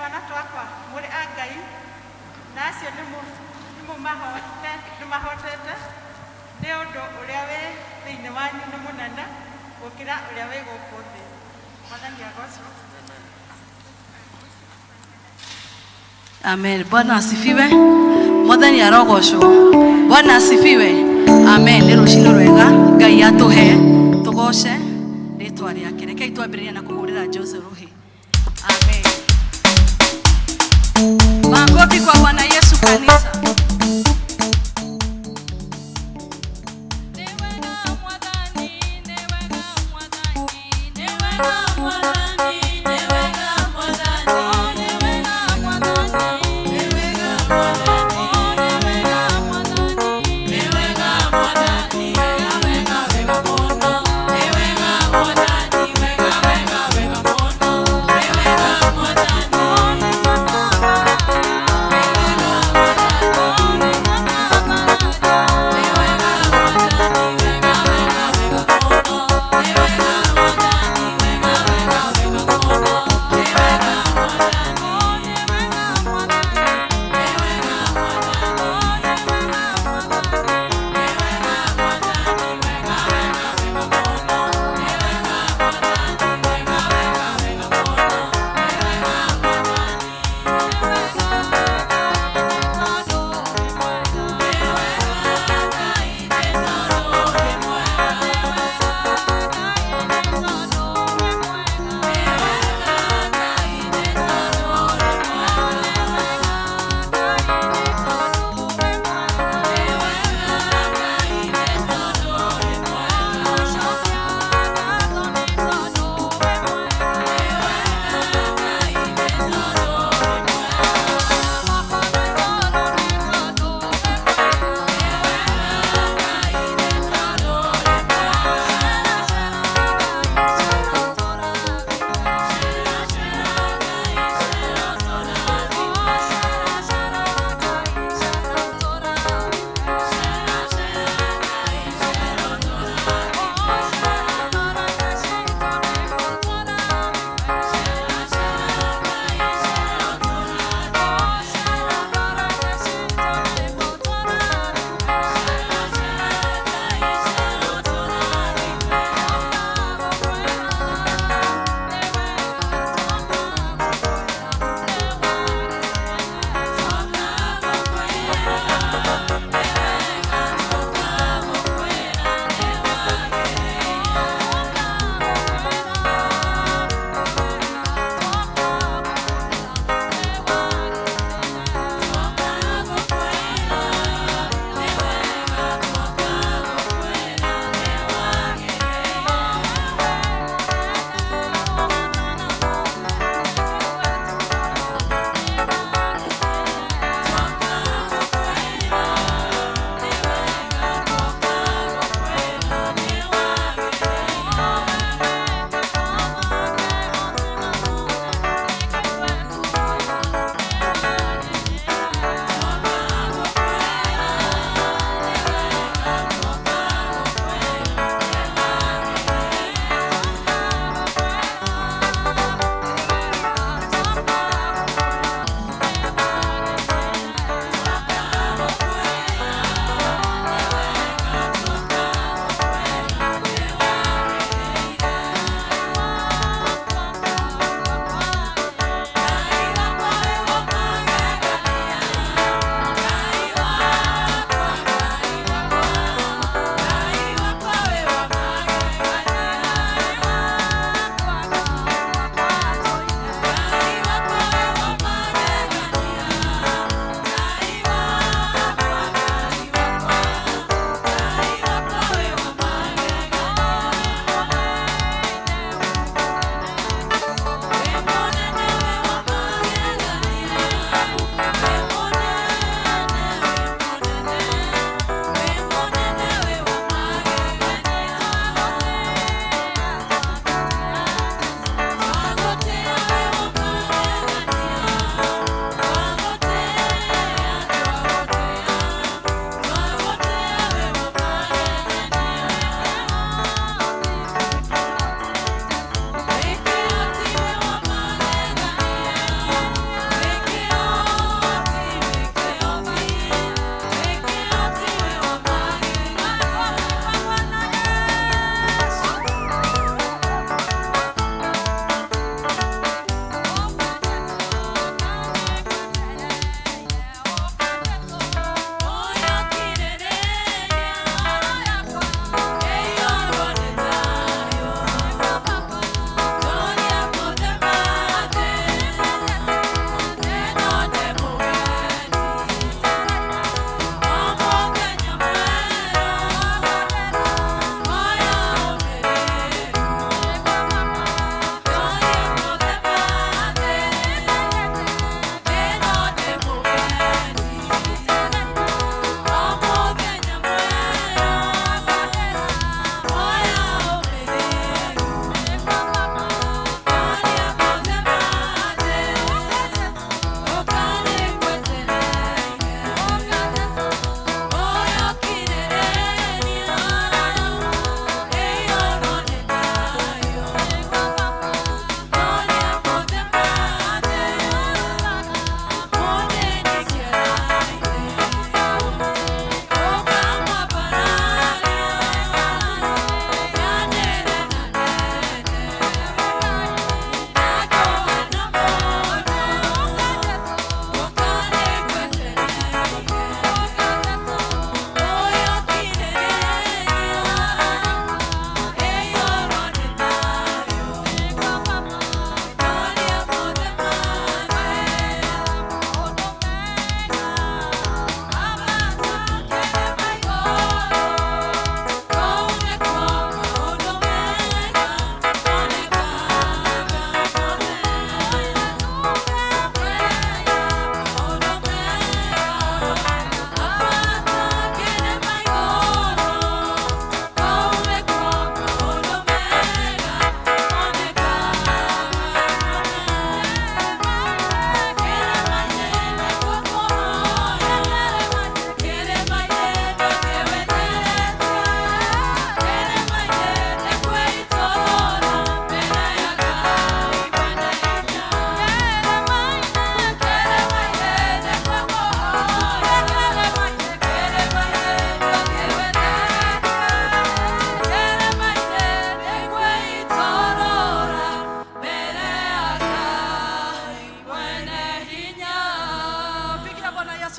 Twana twakwa, mũrĩ a Ngai, na acio nĩmũmahotete, nĩ ũndũ ũrĩa wĩ thĩinĩ wanyu nĩ mũnene gũkĩra ũrĩa wĩ gũkũ thĩ. Mwathani agocwo. Amen. Bwana asifiwe. Mwathani arogocwo. Bwana asifiwe. Amen. Nĩ rũcinĩ rwega Ngai atũhe tũgoce rĩtwa rĩake. Rekei twambĩrĩrie na kũhũrĩra Jose rũhĩ. Amen. Makofi kwa Bwana Yesu kanisa.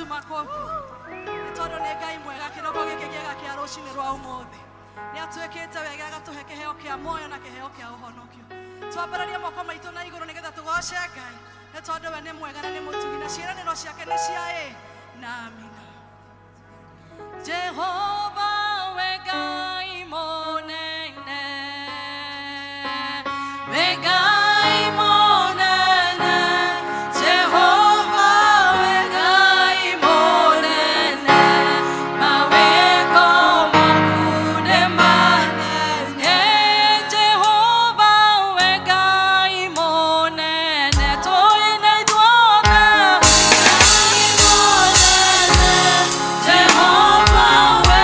Yesu makofi. Nĩ tondũ nĩ Ngai mwega kĩroko gĩkĩ kĩega kĩa rũcinĩ rwa ũmũthĩ. Nĩ atwĩkĩte wega agatũhe kĩheo kĩa muoyo na kĩheo kĩa ũhonokio. Twambararie moko maitũ na igũrũ nĩgetha tũgoce Ngai. Nĩ tondũ we nĩ mwega na nĩ mũtugi na ciĩranĩro ciake nĩ cia ĩ na amina. Jehova we Ngai mũnene, we Ngai mũnene, Jehova we Ngai mũnene, mawĩko maku nĩ manene. Jehova we Ngai mũnene, tũine ithuothe. Ngai mũnene, Jehova we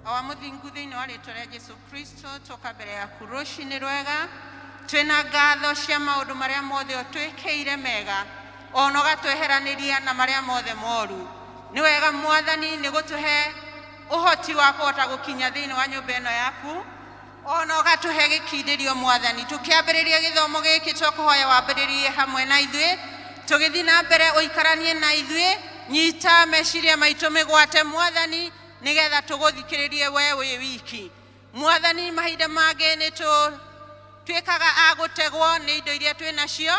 Awa mũthingu, thĩinĩ wa rĩtwa rĩa Jesu Kristo, tũka mbere yaku rũcinĩ rwega twĩna ngatho cia maũndũ marĩa mothe ũtwĩkĩire mega, ona ũgatweheranĩria na marĩa mothe moru. Nĩ wega, Mwathani, nĩ gũtũhe ũhoti wa kũhota gũkinya thĩinĩ wa nyũmba ĩno yaku, ona ũgatũhe gĩkindĩrio. Mwathani, tũkĩambĩrĩria gĩthomo gĩkĩ, twakũhoya wambĩrĩrie hamwe na ithuĩ, tũgĩthiĩ na mbere ũikaranie na ithuĩ. Nyita meciria maitũ mĩgwate, Mwathani, nĩgetha tũgũthikĩrĩrie we wĩ wiki. Mwathani, mahinda mangĩ nĩ tũtuĩkaga a gũtegwo nĩ indo iria twĩ nacio.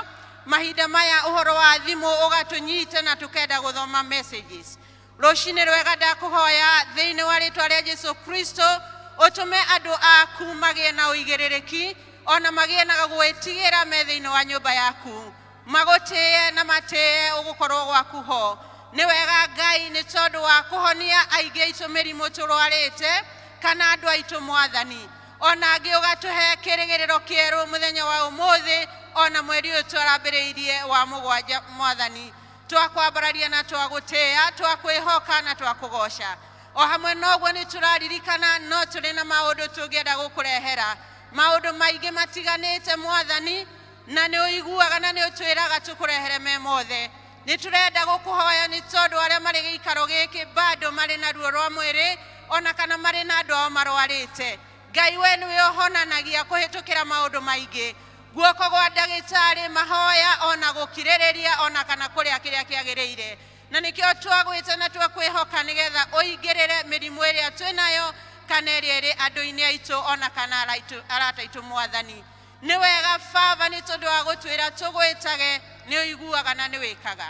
Mahinda maya ũhoro wa thimũ ũgatũnyita na tũkenda gũthoma messages. Rũcinĩ rwega, ndakũhoya thĩinĩ wa rĩtwa rĩa Jesu Kristo, ũtũme andũ aku magĩe na ũigĩrĩrĩki, ona magĩe na gwĩtigĩra me thĩinĩ wa nyũmba yaku, magũtĩe na matĩe ũgũkorwo gwaku ho. Nĩ wega, Ngai, nĩ tondũ wa kũhonia aingĩ aitũ mĩrimũ tũrwarĩte kana andũ aitũ. Mwathani, ona angĩ ũgatũhe kĩrĩgĩrĩro kĩerũ mũthenya wa ũmũthĩ, ona mweri ũyũ twarambĩrĩirie wa mũgwanja. Mwathani, twakwambararia na twagũtĩĩa, twakwĩhoka na twakũgoca. O hamwe noguo nĩ tũraririkana no tũrĩ na maũndũ tũngĩenda gũkũrehera, maũndũ maingĩ matiganĩte, Mwathani, na nĩ ũiguaga na nĩ ũtwĩraga tũkũrehere me mothe. Nĩ tũrenda gũkũhoya nĩ tondũ arĩa marĩ gĩikaro gĩkĩ bado marĩ na ruo rwa mwĩrĩ, ona kana marĩ na andũ ao marwarĩte. Ngai, we nĩwe ũhonanagia kũhĩtũkĩra maũndũ maingĩ, guoko gwa ndagĩtarĩ, mahoya, ona gũkirĩrĩria, ona kana kũrĩa kĩrĩa kĩagĩrĩire. Na nĩkĩo twagwĩta na twakwĩhoka, nĩgetha ũingĩrĩre mĩrimũ ĩrĩa twĩnayo kana ĩrĩa ĩrĩ andũ-inĩ aitũ, ona kana arata aitũ. Mwathani, nĩ wega, Baba, nĩ tondũ wa gũtwĩra tũgwĩtage, nĩ ũiguaga na nĩ wĩkaga.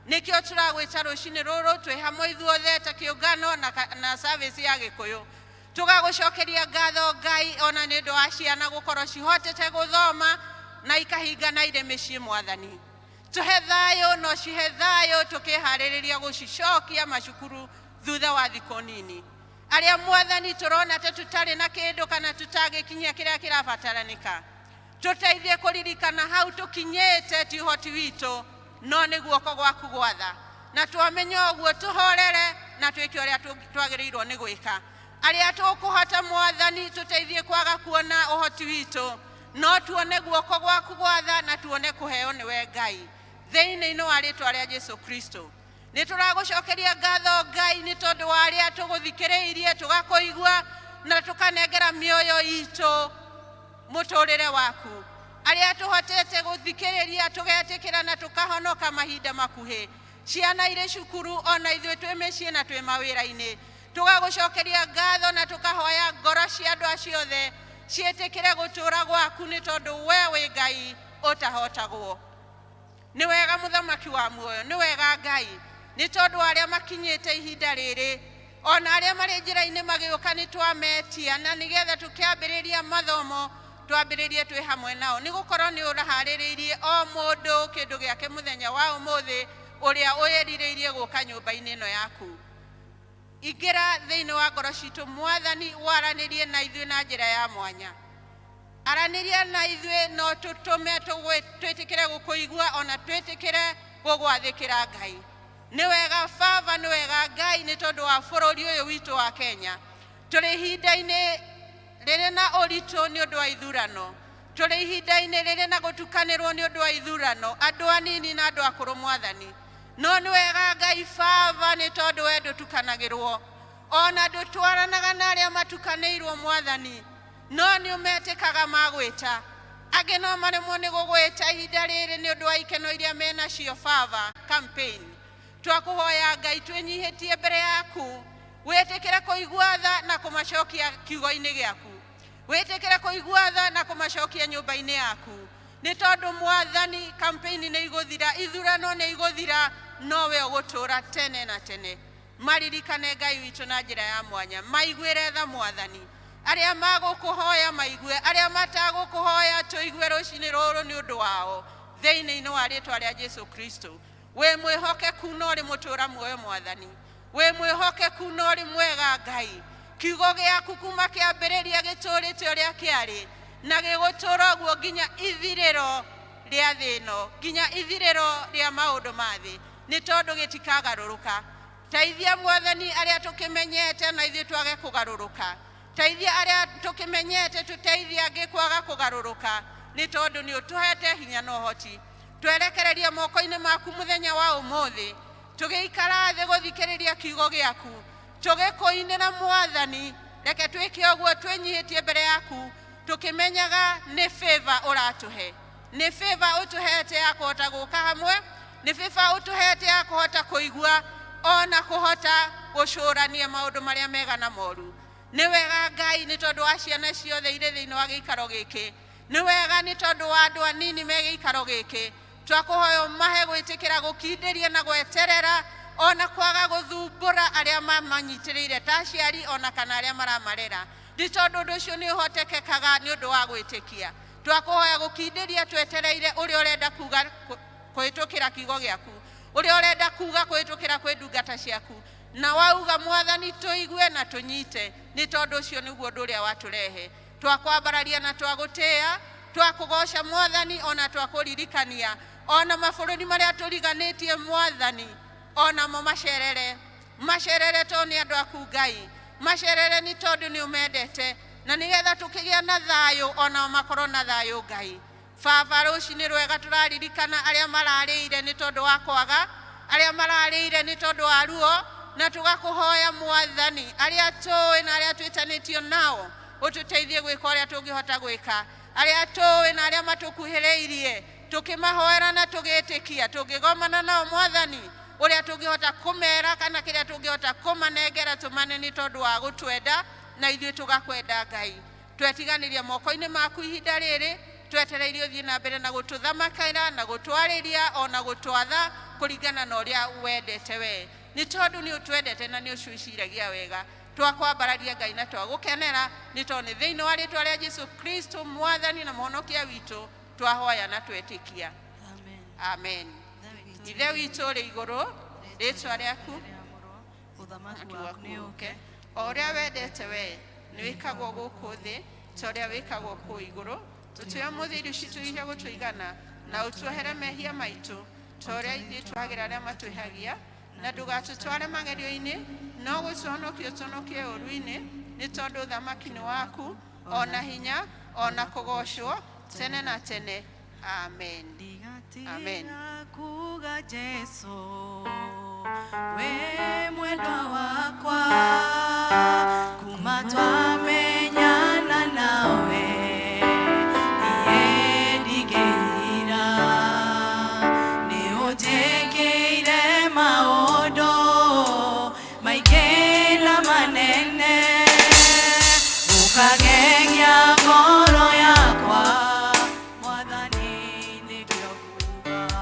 Nĩkĩo tũragwĩta rũcinĩ rũrũ twĩ hamwe ithuothe ta kĩũngano na service ya Gĩkũyũ. Tũgagũcokeria ngatho, Ngai, ona nĩ ũndũ wa ciana gũkorwo cihotete gũthoma na ikahingana irĩ mĩciĩ. Mwathani, tũhe thayũ no cihe thayũ tũkĩharĩrĩria gũcicokia macukuru thutha wa thikũ nini. Arĩa, Mwathani, tũrona ta tũtarĩ na kĩndũ kana tũtagĩkinyia kĩrĩa kĩrabataranĩka, tũteithie kũririkana hau tũkinyĩte ti ũhoti witũ, no nĩ guoko gwaku gwatha. Na twamenya ũguo, tũhorere na twĩke ũrĩa twagĩrĩirwo nĩ gwĩka. Arĩa tũkũhota, Mwathani, tũteithie kwaga kuona ũhoti witũ, no tuone guoko gwaku gwatha na tuone kũheo nĩwe, Ngai, thĩinĩ-inĩ wa rĩtwa rĩa Jesu Kristo. Nĩ tũragũcokeria ngatho, Ngai, nĩ tondũ wa arĩa tũgũthikĩrĩirie, tũgakũigua na tũkanengera mĩoyo itũ mũtũrĩre waku, arĩa tũhotete gũthikĩrĩria, tũgetĩkĩra na tũkahonoka mahinda makuhĩ, ciana irĩ cukuru, ona ithuĩ twĩ mĩciĩ na twĩ mawĩra-inĩ. Tũgagũcokeria ngatho na tũkahoya ngoro cia andũ acio othe ciĩtĩkĩre gũtũũra gwaku, nĩ tondũ we wĩ Ngai ũtahotagwo. Nĩ wega, Mũthamaki wa muoyo, nĩ wega, Ngai, nĩ tondũ arĩa makinyĩte ihinda rĩrĩ, ona arĩa marĩ njĩra-inĩ magĩũka, nĩ twametia na nĩgetha tũkĩambĩrĩria mathomo twambĩrĩrie twĩ hamwe nao, nĩ gũkorwo nĩ ũraharĩrĩirie o mũndũ kĩndũ gĩake mũthenya wa ũmũthĩ ũrĩa wĩrirĩirie gũka nyũmba-inĩ ĩno yaku. Ingĩra thĩinĩ wa ngoro citũ, Mwathani, waranĩrie na ithuĩ na njĩra ya mwanya. Aranĩria na ithuĩ no tũtũme twĩtĩkĩre gũkũigua, ona twĩtĩkĩre gũgwathĩkĩra. Ngai, nĩ wega. Baba, nĩ wega. Ngai, nĩ tondũ wa bũrũri ũyũ witũ wa Kenya, tũrĩ ihinda-inĩ rĩrĩ na ũritũ nĩ ũndũ wa ithurano, tũrĩ ihinda-inĩ rĩrĩ na gũtukanĩrwo nĩ ũndũ wa ithurano, andũ anini na andũ akũrũ. Mwathani, no nĩ wega, Ngai Baba, nĩ tondũ we ndũtukanagĩrwo, ona ndũtwaranaga na arĩa matukanĩirwo. Mwathani, no nĩ ũmetĩkaga magwĩta. Angĩ no maremwo nĩ gũgwĩta ihinda rĩrĩ nĩ ũndũ wa ikeno iria menacio, Baba, campaign. Twakũhoya, Ngai, twĩnyihĩtie mbere yaku, wĩtĩkĩre kũigua tha na kũmacokia kiugo-inĩ gĩaku, wĩtĩkĩre kũigua tha na kũmacokia nyũmba-inĩ yaku, nĩ tondũ, Mwathani, campaign nĩ igũthira, ithurano nĩ igũthira, no we ũgũtũũra tene na tene. Maririkane, Ngai witũ, na njĩra ya mwanya. Maiguĩre tha, Mwathani. Arĩa magũkũhoya maigue, arĩa matagũkũhoya tũigue rũcinĩ rũrũ nĩ ũndũ wao, thĩinĩ-inĩ wa rĩtwa rĩa Jesu Kristo. Wĩ mwĩhokeku na ũrĩ mũtũũra muoyo. Mwathani, wĩ mwĩhokeku na ũrĩ mwega. Ngai, kiugo gĩaku kuma kĩambĩrĩria gĩtũũrĩte ũrĩa kĩarĩ na gĩgũtũũra ũguo nginya ithirĩro rĩa thĩ ĩno, nginya ithirĩro rĩa maũndũ ma thĩ, nĩ tondũ gĩtikagarũrũka. Teithia Mwathani arĩa tũkĩmenyete na ithuĩ twage kũgarũrũka. Teithia arĩa tũkĩmenyete tũteithie angĩ kwaga kũgarũrũka, nĩ tondũ nĩ ũtũhete hinya na ũhoti. Twerekereria moko-inĩ maku mũthenya wa ũmũthĩ, tũgĩikara thĩ gũthikĩrĩria kiugo gĩaku, tũgĩkũinĩra Mwathani. Reke twĩke ũguo twĩnyihĩtie mbere yaku, tũkĩmenyaga nĩ favor ũratũhe, nĩ favor ũtũhete ya kũhota gũka hamwe, nĩ favor ũtũhete ya kũhota kũigua ona kũhota gũcũrania maũndũ marĩa mega na moru. Nĩ wega Ngai nĩ tondũ wa ciana ciothe irĩ thĩinĩ wa gĩikaro gĩkĩ, nĩ wega nĩ tondũ wa andũ anini me gĩikaro gĩkĩ. Twakũhoya ũmahe gwĩtĩkĩra gũkindĩria na gweterera ona kwaga gũthumbũra arĩa mamanyitĩrĩire ta aciari ona kana arĩa maramarera, nĩ tondũ ũndũ ũcio nĩ ũhotekekaga nĩ ũndũ wa gwĩtĩkia. Twakũhoya gũkindĩria twetereire ũrĩa ũrenda kuga kũhĩtũkĩra kiugo gĩaku, ũrĩa ũrenda kuga kũhĩtũkĩra kwĩ ndungata ciaku, na wauga Mwathani tũigue na tũnyite, nĩ tondũ ũcio nĩguo ũndũ ũrĩa watũrehe. Twakwambararia na twagũtĩĩa, twakũgoca Mwathani, ona twakũririkania ona mabũrũri marĩa tũriganĩtie Mwathani, onamo macerere, macerere tondũ nĩ andũ aku Ngai, macerere nĩ tondũ nĩ ũmendete, na nĩgetha tũkĩgĩa na thayũ onao makorwo na thayũ Ngai. Baba, rũcinĩ rwega tũraririkana arĩa mararĩire nĩ tondũ wa kwaga, arĩa mararĩire nĩ tondũ wa ruo, na tũgakũhoya Mwathani, arĩa tũĩ na arĩa twĩtanĩtio nao ũtũteithie gwĩka ũrĩa tũngĩhota gwĩka, arĩa tũĩ na arĩa matũkuhĩrĩirie tũkĩmahoera na tũgĩtĩkia, tũngĩgomana nao Mwathani, ũrĩa tũngĩhota kũmera kana kĩrĩa tũngĩhota kũmanengera tũmane nĩ tondũ wa gũtwenda na ithuĩ tũgakwenda Ngai. Twetiganĩria moko-inĩ maku ihinda rĩrĩ, twetereire ũthiĩ na mbere na gũtũthamakĩra na gũtwarĩria ona gũtwatha kũringana na ũrĩa wendete we, nĩ tondũ nĩ ũtwendete na nĩ ũcwĩciragia wega. Twakwambararia Ngai na twagũkenera, nĩ tondũ nĩ thĩinĩ wa rĩtwa rĩa Jesu Kristo Mwathani na Mũhonokia witũ twahoya na twetĩkia. Amen. Amen. Ithe witũ ũrĩ igũrũ, rĩtwa rĩaku Ũthamaki waku nĩ ũke, o ũrĩa wendete we nĩ wĩkagwo gũkũ thĩ ta ũrĩa wĩkagwo kũu igũrũ. Tũtue ũmũthĩ irio citũ iria gũtũigana, na ũtuohere mehia maitũ ta ũrĩa ithuĩ tuohagĩra arĩa matwĩhagia, na ndũgatũtware magerio-inĩ, no gũtũhonokia ũtũhonokie ũũru-inĩ, nĩ tondũ ũthamaki nĩ waku, ona hinya, ona kũgoocwo tene na tene. Amen. Amen. Ndigatiga kuga Jesu we mwendwa wakwa, kuma twamenyana nawe niĩ ndingĩira, nĩ ũnjĩkĩire maũndũ maingĩ na manene, ũkagegia ngoro yakwa Mwathani nĩkĩo nguga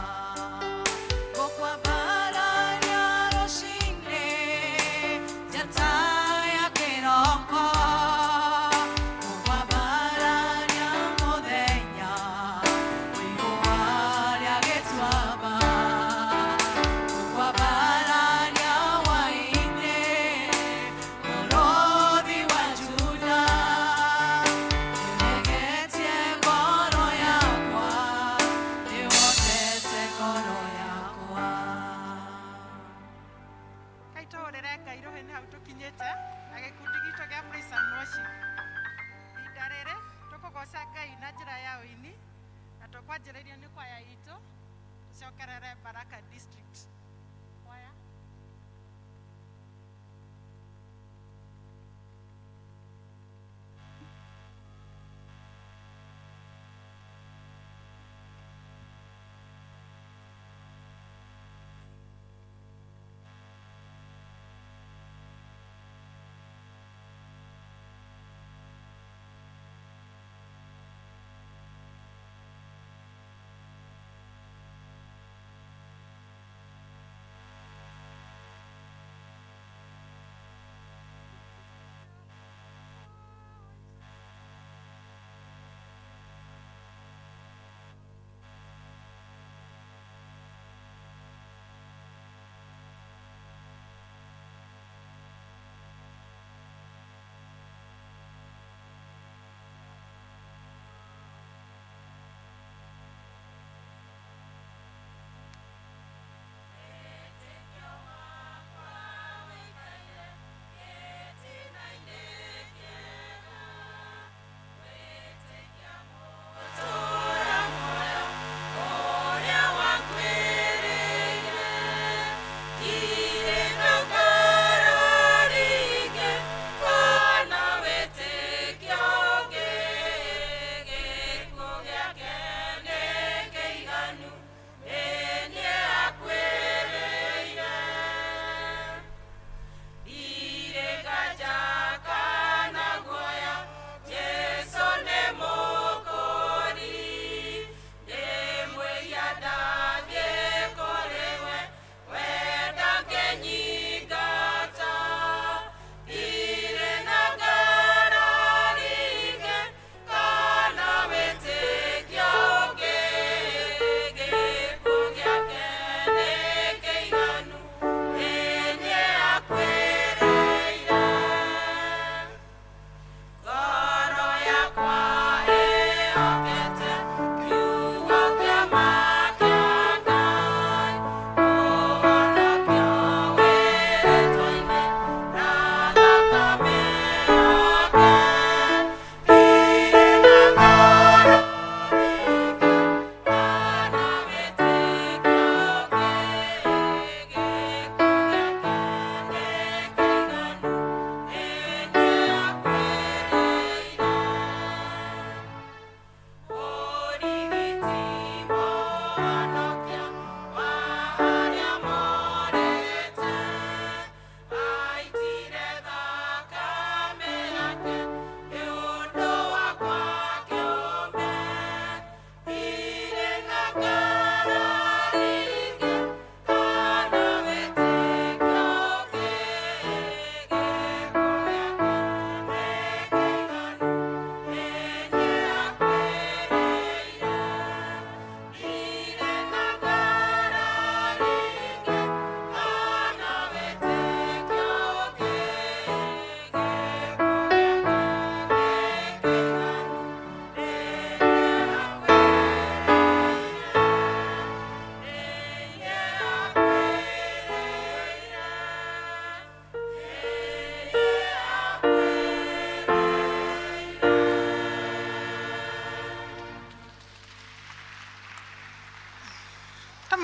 ngũkwambararia rũcinĩ njata ya kĩroko, ngũkwambararia mũthenya riũa rĩa gĩtuamba, ngũkwambararia hwaĩ-inĩ mũrũthi wa Juda, nĩũregetie ngoro yakwa, nĩwotete ngoro yakwa. Kai tũhũrĩre Ngai rũhĩ nĩ hau tũkinyĩte na gĩkundi gitũ gĩa Praise and Worship. Ihinda rĩrĩ tũkũgoca Ngai na njĩra ya ũini na tũkwanjĩrĩria nĩ kwaya itũ tũcokerere Baraka District. Kwaya.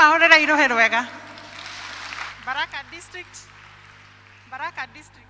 Mahũrĩre irũhĩ rwega. Baraka District. Baraka District.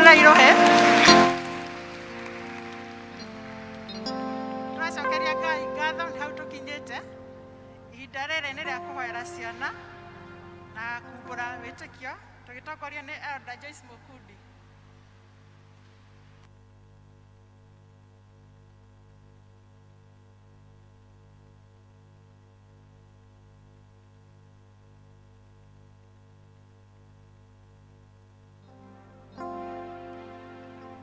Tũhũrei rũhĩ. Tũracokeria Ngai ngatho nĩ hau tũkinyĩte. Ihinda rĩrĩ nĩ rĩa kũhoera ciana na kumbũra wĩtĩkio tũgĩtongorio nĩ Elder Joyce Mukundi.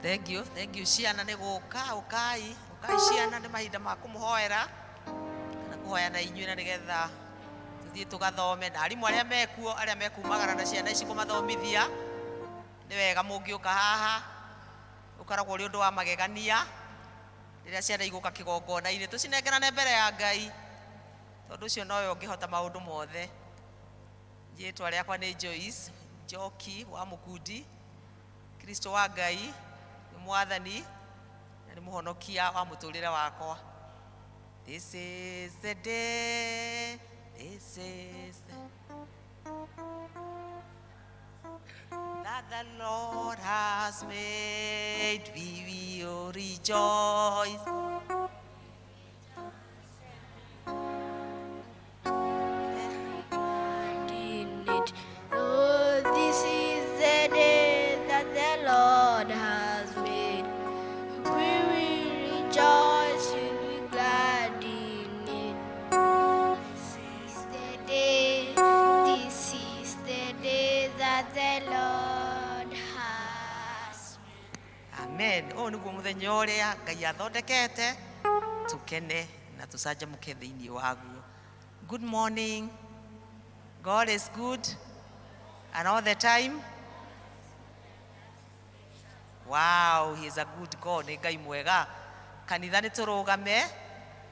Thank you, thank you ciana nĩ gũka, ũkai, ũkai ciana nĩ mahinda ma kũmũhoera kana kũhoya na inyuĩ na nĩgetha tũthiĩ tũgathome na arimũ arĩa mekuo arĩa mekumagara na ciana ici kũmathomithia nĩ wega mũngĩũka haha ũkoragwo ũrĩ ũndũ wa magegania rĩrĩa ciana igũka kĩgongona-inĩ tũcinengerane mbere ya Ngai tondũ ũcio nowe ũngĩhota maũndũ mothe. Rĩtwa rĩakwa nĩ Joyce Njoki wa Mũkundi. Kristo wa Ngai nĩ mwathani na nĩ mũhonokia wa mũtũrĩre wakwa. This is the day, this is the that the Lord has made, we will rejoice. In it. Oh, this is the day that the Lord has made. We will rejoice and be glad in it. This is the day, this is the day that the Lord has Amen. Ũyũ nĩguo mũthenya ũrĩa Ngai athondekete tukene na tũcanjamũke thĩinĩ waguo. Good morning. God is good and all the time. Wow, he is a good God. Nĩ Ngai mwega. Kanitha nĩ tũrũgame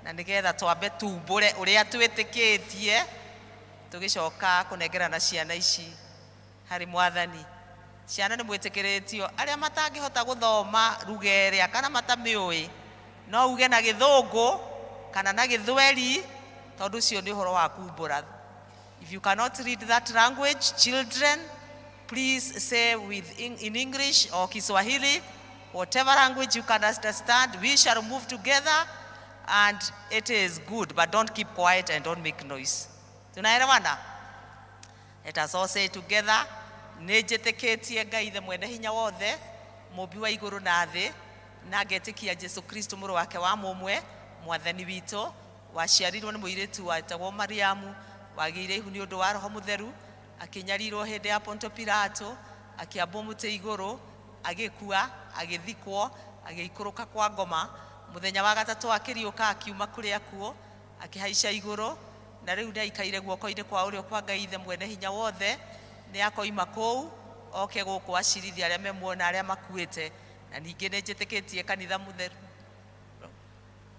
na nĩgetha twambe tumbũre ũrĩa twĩtĩkĩtie tũgĩcoka kũnengerana ciana ici harĩ mwathani. Ciana nĩ mwĩtĩkĩrĩtio arĩa matangĩhota gũthoma ruga ĩrĩa kana matamĩũĩ no uge na gĩthũngũ kana na gĩthweri tondũ ũcio nĩ ũhoro wa kumbũra. If you cannot read that language, children, please say with in English or Kiswahili, whatever language you can understand, we shall move together and it is good, but don't keep quiet and don't make noise. Tunaelewana? Let us all say together, nĩ njĩtĩkĩtie Ngai ithe mwene hinya wothe, mũmbi wa igũrũ na thĩ, na ngetĩkia Jesu Kristo mũrũ wake wa mũmwe, mwathani witũ, waciarirwo nĩ mũirĩtu wetagwo Mariamu, wagĩire ihu nĩ ũndũ wa Roho Mũtheru, akĩnyarirwo hĩndĩ ya Ponto Pilato, akĩambwo mũtĩ igũrũ, agĩkua, agĩthikwo, agĩikũrũka kwa ngoma, mũthenya wa gatatũ akĩriũka akiuma kũrĩa akuũ, akĩhaica igũrũ, na rĩu nĩ aikaire guoko-inĩ kwa ũrĩo kwa Ngai ithe mwene hinya wothe, nĩ akoima kũu oke gũkũ acirithie arĩa me muoyo na arĩa makuĩte. Na ningĩ nĩ njĩtĩkĩtie kanitha mũtheru,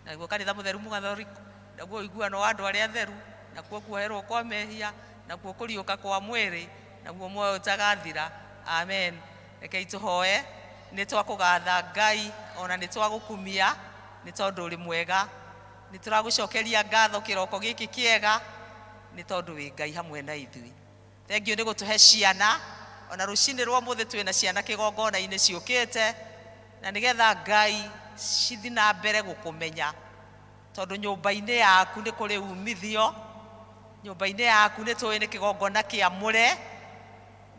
naguo kanitha mũtheru mũgathoriko, naguo ũiguano wa andũ arĩa atheru, nakuo kuoherwo kwa mehia, nakuo kũriũka kwa mwĩrĩ, naguo muoyo ũtagathira. Amen. Rekei tũhoe. Nĩ twakũgatha Ngai ona nĩ twagũkumia nĩ tondũ ũrĩ mwega. Nĩ tũragũcokeria ngatho kĩroko gĩkĩ kĩega nĩ tondũ wĩ Ngai hamwe na ithuĩ. Thengiũ nĩ gũtũhe ciana ona rũcinĩ rwa ũmũthĩ twĩna ciana kĩgongona-inĩ ciũkĩte na nĩgetha Ngai cithi na mbere gũkũmenya tondũ nyũmba-inĩ yaku nĩ kũrĩ umithio, nyũmba-inĩ yaku nĩ tũĩ nĩ kĩgongona kĩamũre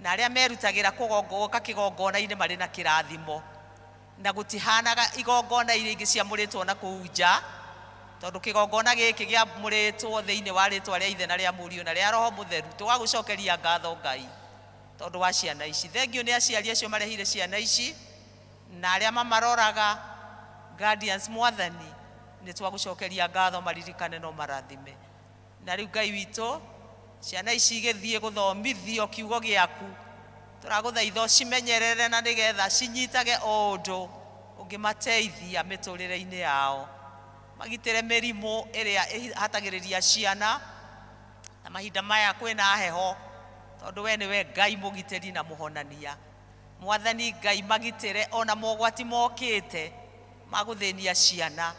na arĩa merutagĩra kũgongoka kĩgongona-inĩ marĩ na kĩrathimo na gũtihanaga igongona iria ingĩ ciamũrĩtwo na kũu nja tondũ kĩgongona gĩkĩ gĩamũrĩtwo thĩinĩ wa rĩtwa rĩa Ithe na rĩa Mũriũ na rĩa Roho Mũtheru. Tũgagũcokeria ngatho Ngai tondũ wa ciana ici. Thengiũ nĩ aciari acio marehire ciana ici na arĩa mamaroraga guardians mwathani nĩ twagũcokeria ngatho maririkane no marathime. Na rĩu Ngai witũ ciana ici igĩthiĩ gũthomithio kiugo gĩaku tũragũthaitha ũcimenyerere na nĩgetha cinyitage o ũndũ ũngĩmateithia mĩtũrĩre-inĩ yao, magitĩre mĩrimũ ĩrĩa ĩhatagĩrĩria ciana na mahinda maya kwĩna heho tondũ we nĩwe Ngai mũgitĩri na mũhonania. Mwathani Ngai magitĩre ona mogwati mokĩte magũthĩnia ciana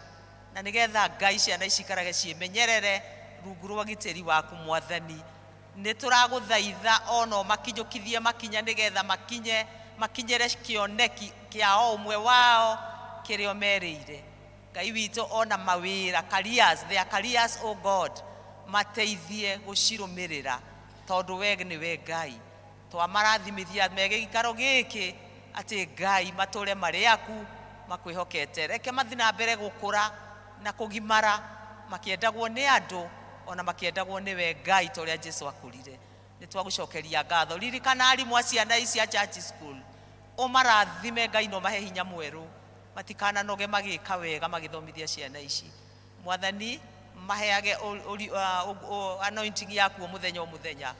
na nĩgetha Ngai ciana ici ikarage ciĩmenyerere rungu rwa ũgitĩri waku mwathani. Nĩ tũragũthaitha ona ũmakinyũkithie makinya nĩgetha makinye Makinyĩre kĩoneki kĩa o ũmwe wao kĩrĩa merĩire. Ngai witũ, ona mawĩra, careers, their careers, oh God, mateithie gũcirũmĩrĩra tondũ we nĩwe Ngai. Twamarathimithia me gĩikaro gĩkĩ atĩ Ngai matũre marĩ aku makwĩhokete. Reke mathiĩ na mbere gũkũra na kũgimara makĩendagwo nĩ andũ ona makĩendagwo nĩwe Ngai ta ũrĩa Jesu akũrire. Nĩ twagũcokeria ngatho. Ririkana arimũ a ciana ici a church school, ũmarathime Ngai na ũmahe hinya mwerũ, matikananoge magĩka wega magĩthomithia ciana ici. Mwathani, maheage anointing yaku o mũthenya o mũthenya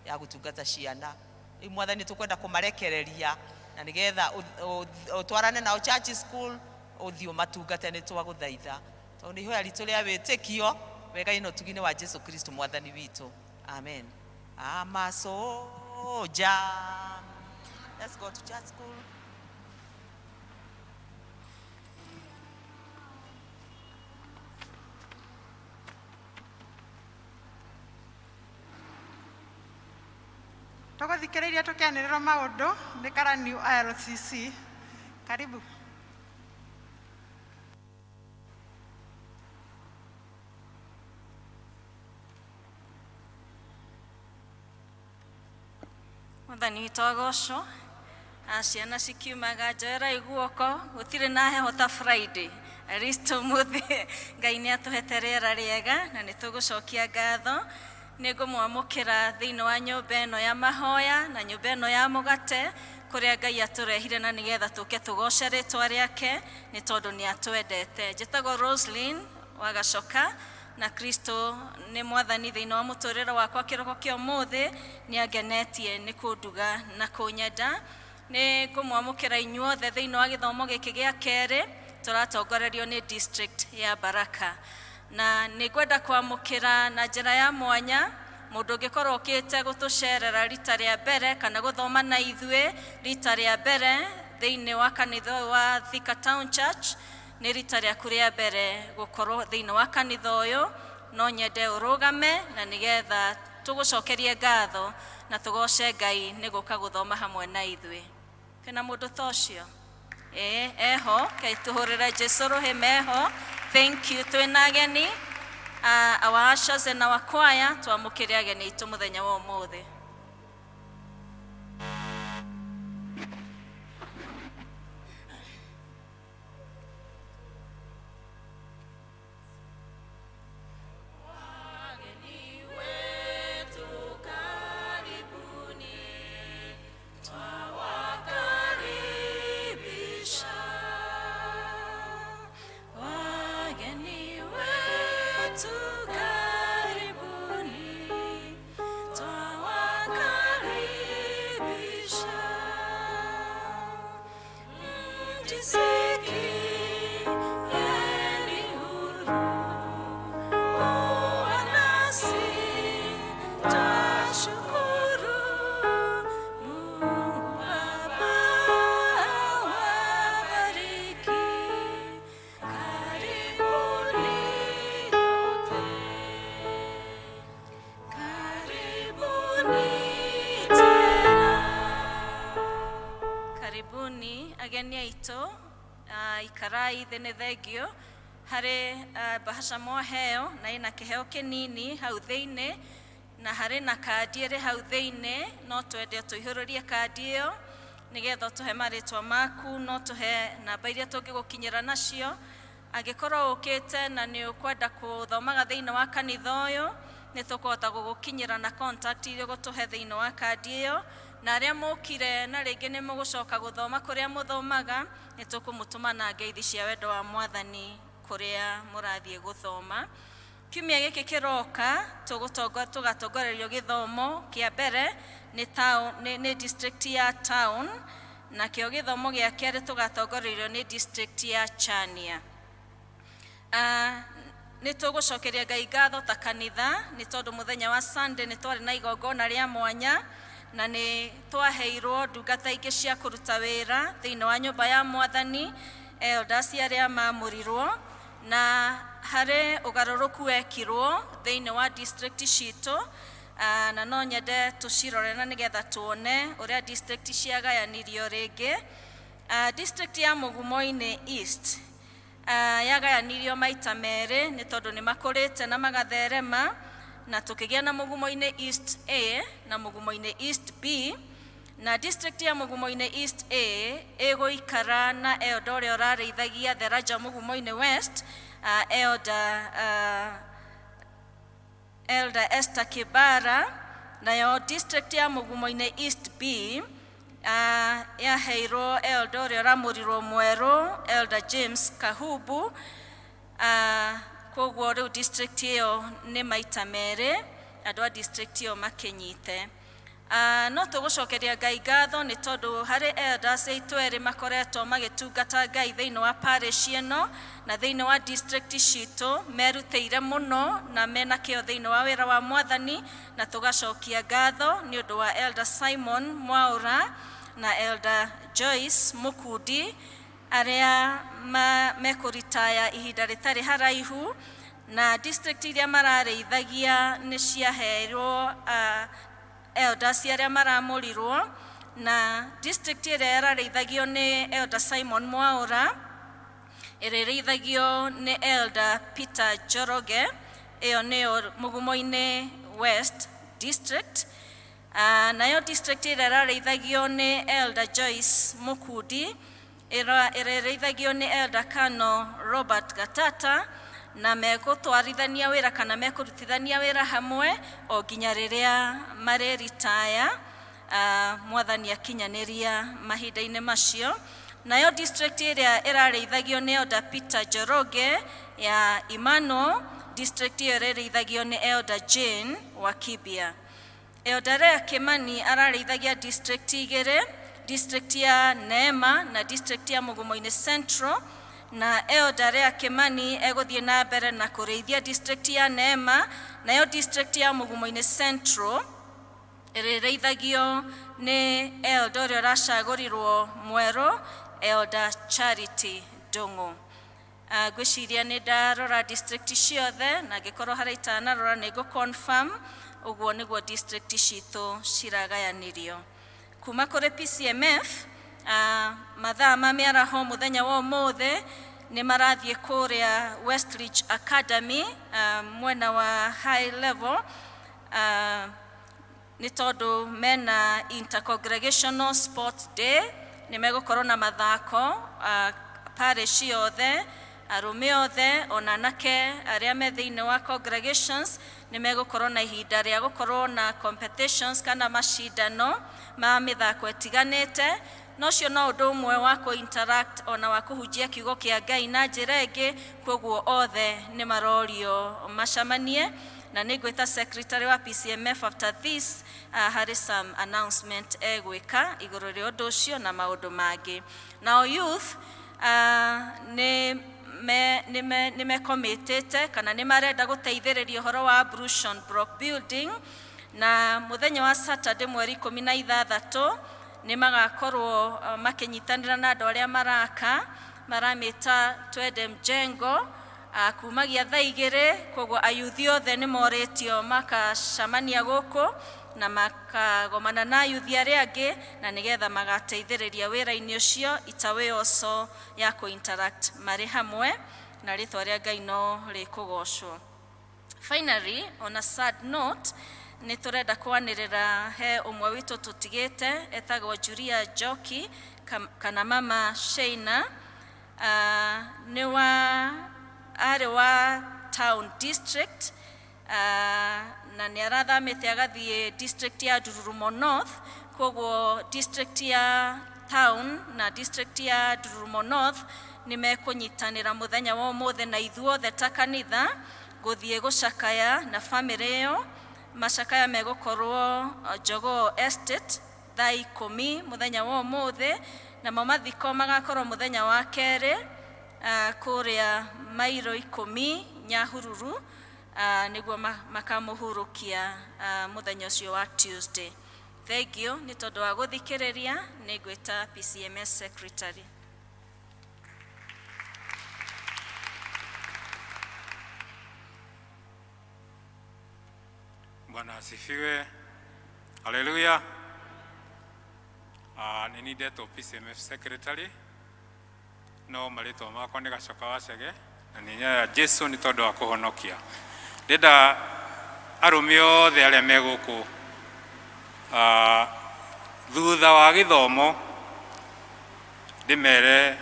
ya gũtungata ciana. Rĩu Mwathani, tũkwenda kũmarekereria na nĩgetha ũtwarane nao church school, ũthiĩ ũmatungate. Nĩ twagũthaitha tondũ nĩ ihoya ritũ rĩa wĩtĩkio wega-inĩ na ũtugi-inĩ wa Jesu Kristo Mwathani witũ, amen. Amasoja, let's go to church school. Tũgũthikĩrĩirie tũkĩanĩrĩrwo maũndũ nĩ karani ILCC. Karibu. Mwathani witũ agocwo. Ciana cikiumaga njoerai guoko, gũtirĩ na heho ta Friday. At least ũmũthĩ Ngai nĩ atũhete rĩera rĩega na nĩ tũgũcokia ngatho. Nĩ ngũmwamũkĩra thĩinĩ wa nyũmba ĩno ya mahoya na nyũmba ĩno ya mũgate kũrĩa Ngai atũrehire na nĩgetha tũke tũgoce rĩtwa rĩake nĩ tondũ nĩ atwendete. Njĩtagwo Roslyn wa Gacoka na Kristo nĩ Mwathani thĩinĩ wa mũtũrĩre wakwa. Kĩroko kĩa ũmũthĩ nĩ angenetie nĩ kũnduga na kũnyenda. Nĩ ngũmwamũkĩra inyuothe thĩinĩ wa gĩthomo gĩkĩ gĩa kerĩ tũratongorerio nĩ district ya Baraka, na nĩ ngwenda kwamũkĩra na njĩra ya mwanya mũndũ ũngĩkorwo ũkĩte gũtũcerera rita rĩa mbere kana gũthoma na ithuĩ rita rĩa mbere thĩinĩ wa kanitha ũyũ wa Thika Town Church. Nĩ rita rĩaku rĩa mbere gũkorwo thĩinĩ wa kanitha ũyũ, no nyende ũrũgame na nĩgetha tũgũcokerie ngatho na tũgoce Ngai nĩ gũka gũthoma hamwe na ithuĩ. Kwĩna mũndũ ta ũcio? Ĩĩ, eho. Kai tũhũrĩre Jesu rũhĩ meho. Thank you. Twĩna ageni, our ushers and our choir, twamũkĩre ageni aitũ mũthenya wa ũmũthĩ. Wageni wetu karibuni, twawakaribisha. Wageni wetu karibuni, twawakaribisha. Mjisikieni huru kuwa nasi, twashukuru. Mungu Baba awabariki. Karibuni nyote, karibuni tena. Karibuni ageni aitũ, ikarai thĩ. Nĩ thengio harĩ bahasha mwaheo na ĩna kĩheo kĩnini hau thĩinĩ na harĩ na kandi ĩrĩ hau thĩinĩ. No twende tũihũrĩrie kandi ĩyo nĩgetha ũtũhe marĩtwa maku, no tũhe namba iria tũngĩgũkinyĩra nacio angĩkorwo ũkĩte na nĩ ũkwenda gũthomaga thĩinĩ wa kanitha ũyũ. Nĩ tũkũhota gũgũkinyĩra na contact iria ũgũtũhe thĩinĩ wa kandi ĩyo. Na arĩa mũkire na rĩngĩ nĩ mũgũcoka gũthoma kũrĩa mũthomaga, nĩ tũkũmũtũma na ngeithi cia wendo wa Mwathani kũrĩa mũrathiĩ gũthoma. Kiumia gĩkĩ kĩroka tũgatongorerio gĩthomo kĩa mbere nĩ town, nĩ district ya town, nakĩo gĩthomo gĩa kerĩ tũgatongorerio nĩ district ya Chania. Nĩ tũgũcokeria Ngai ngatho ta kanitha nĩ tondũ mũthenya wa Sunday nĩ twarĩ na igongona rĩa mwanya na nĩ twaheirwo ndungata ingĩ cia kũruta wĩra thĩinĩ wa nyũmba ya Mwathani, elders arĩa mamũrirwo, na harĩ ũgarũrũku wekirwo thĩinĩ wa district citũ. Na no nyende tũcirore na nĩgetha tuone ũrĩa district ciagayanirio rĩngĩ. District ya Mugumoini East yagayanirio maita merĩ nĩ tondũ nĩ makũrĩte na magatherema, na tũkĩgĩa na Mugumoini East A na Mugumoini East B. Na district ya Mugumoini East A ĩgũikara na elder ũrĩa ũrarĩithagia Theraja Mugumoini West, Elder Esther Kibara. Nayo district ya Mugumoini East B yaheirwo elder ũrĩa ũramũrirwo mwerũ, Elder James Kahubu. Koguo rĩu district ĩyo nĩ maita merĩ andũ a district ĩyo makĩnyite. No tũgũcokeria Ngai ngatho nĩ tondũ harĩ elders aitũ erĩ makoretwo magĩtungata Ngai thĩinĩ wa parish ĩno na thĩinĩ wa district citũ, merutĩire mũno na mena kĩo thĩinĩ wa wĩra wa Mwathani, na tũgacokia ngatho nĩ ũndũ wa Elder Simon Mwaura na Elder Joyce Mukundi arĩa mekũritaya ihinda rĩtarĩ haraihu. Na district iria mararĩithagia nĩ ciaheirwo elders arĩa maramũrirwo, na district ĩrĩa ĩrarĩithagio nĩ Elder Simon Mwaura ĩrĩrĩithagio nĩ Elder Peter Njoroge. Ĩyo nĩyo Mugumo-inĩ West District. Nayo district ĩrĩa ĩrarĩithagio nĩ Elder Joyce Mukundi ĩrĩrĩithagio nĩ Elder Kano Robert Gatata, na megũtwarithania wĩra kana mekũrutithania wĩra hamwe o nginya rĩrĩa marĩritaya, Mwathani akinyanĩria mahinda-inĩ macio. Nayo district ĩrĩa ĩrarĩithagio nĩ Elder Peter Njoroge ya Emmanuel, district ĩyo ĩrĩrĩithagio nĩ Elder Jane Wakibia. Elder Lea Kimani ararĩithagia district igĩrĩ, district ya Neema na district ya Mugumo-inĩ Central, na Elder Lea Kimani egũthiĩ na mbere na kũrĩithia district ya Neema. Nayo district ya Mugumo-inĩ Central ĩrĩrĩithagio nĩ elder ũrĩa ũracagũrirwo mwerũ, Elder Charity Ndung'u. Ngwĩciria nĩ ndarora district ciothe, na angĩkorwo harĩa itanarora nĩ ngũ confirm. Ũguo nĩguo district citũ ciragayanirio. Kuma kũrĩ PCMF, mathaa ma mĩaraho mũthenya wa ũmũthĩ nĩ marathiĩ kũrĩa Westridge Academy, mwena wa high level, nĩ tondũ mena intercongregational sport day. Nĩ megũkorwo na mathako, parish yothe, arũme othe ona anake arĩa me thĩinĩ wa congregations nĩ megũkorwo na ihinda rĩa gũkorwo na competitions kana macindano ma mĩthako ĩtiganĩte. Na ũcio no ũndũ ũmwe wa kũ interact ona wa kũhunjia kiugo kĩa Ngai na njĩra ĩngĩ. Koguo othe nĩ marorio macamanie, na nĩ ngwĩta secretary wa PCMF after this, harĩ some announcement egwĩka igũrũ rĩa ũndũ ũcio na maũndũ mangĩ. Nao youth nĩ me, nĩ me, nĩ mekomitĩte kana nĩ marenda gũteithĩrĩria ũhoro wa ablution block building, na mũthenya wa Saturday mweri 16 nĩ magakorwo makĩnyitanĩra na andũ arĩa maraka, maramĩta Twende Mjengo, kumagia thaa 2. Koguo ayuthi othe nĩ morĩtio makacamania gũkũ na makagomana na ayuthi arĩa angĩ, na nĩgetha magateithĩrĩria wĩra-inĩ ũcio itawe also ya kũ-interact marĩ hamwe, na rĩtwa rĩa Ngai no rĩkũgocwo. Finally, on a sad note, nĩ tũrenda kwanĩrĩra he ũmwe witũ tũtigĩte etagwo Julia Njoki kana Mama Sheina. Nĩ wa arĩ wa Town District, na nĩ arathamĩte agathiĩ district ya Ndururumo North. Koguo district ya Town na district ya Ndururumo North nĩ mekũnyitanĩra mũthenya wa ũmũthĩ na ithuothe ta kanitha gũthiĩ gũcakaya na famĩlĩ ĩyo. Macakaya megũkorwo Jogoo Estate thaa 10 mũthenya wa ũmũthĩ, namo mathiko magakorwo mũthenya wa kerĩ, kũrĩa mairo 10 Nyahururu, nĩguo makamũhurũkia mũthenya ũcio wa Tuesday. Thank you nĩ tondũ wa gũthikĩrĩria. Nĩ ngwĩta PCMS secretary. Bwana asifiwe. Haleluya. Nĩ niĩ ndetwo PCMF secretary no marĩtwa makwa nĩ Gacoka Wacege na nĩ nyaya Jesu nĩ tondũ wa kũhonokia. Ndĩrenda arũme othe arĩa me gũkũ thutha wa gĩthomo ndĩmere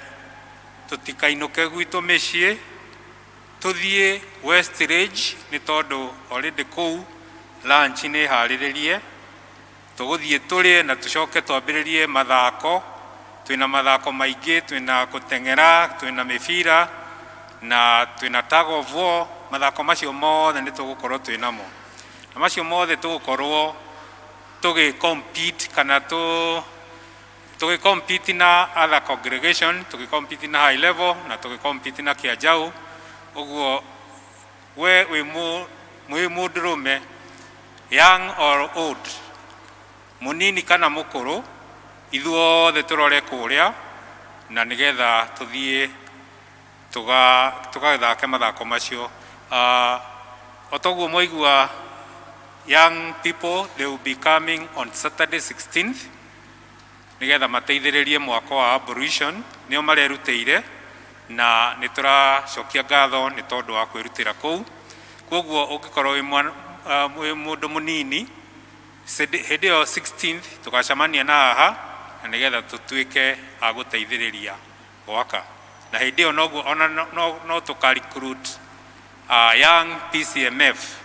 tũtikainũke gwitũ mĩciĩ, tũthiĩ West Ridge nĩ tondũ already kũu lunch nĩ harĩrĩrie, tũgũthiĩ tũrĩe na tũcoke twambĩrĩrie mathako. Twĩna mathako maingĩ, twĩna gũteng'era, twĩna mĩbira na twĩna tug of war. Mathako macio mothe nĩ tũgũkorwo twĩnamo, na macio mothe tũgũkorwo tũgĩ compete kana tũgĩ compete na other congregation, tũgĩ compete na high level na tũgĩ compete na Kĩanjau. Ũguo we wĩ mwĩ mũndũrũme, young or old, mũnini kana mũkũrũ, ithuothe tũrore kũrĩa na nĩgetha tũthiĩ tũgathake mathako macio. O toguo mwaigua, young people, they will be coming on Saturday 16th nĩgetha mateithĩrĩrie mwako wa ablution. Nĩo marerutĩire na nĩ tũracokia ngatho nĩ tondũ wa kwĩrutĩra kũu. Koguo ũngĩkorwo wĩ mũndũ mũnini, hĩndĩ ĩyo 16th tũgacemania na haha na nĩgetha tũtuĩke a gũteithĩrĩria gwaka, na hĩndĩ ĩyo noguo ona no tũka recruit young PCMF,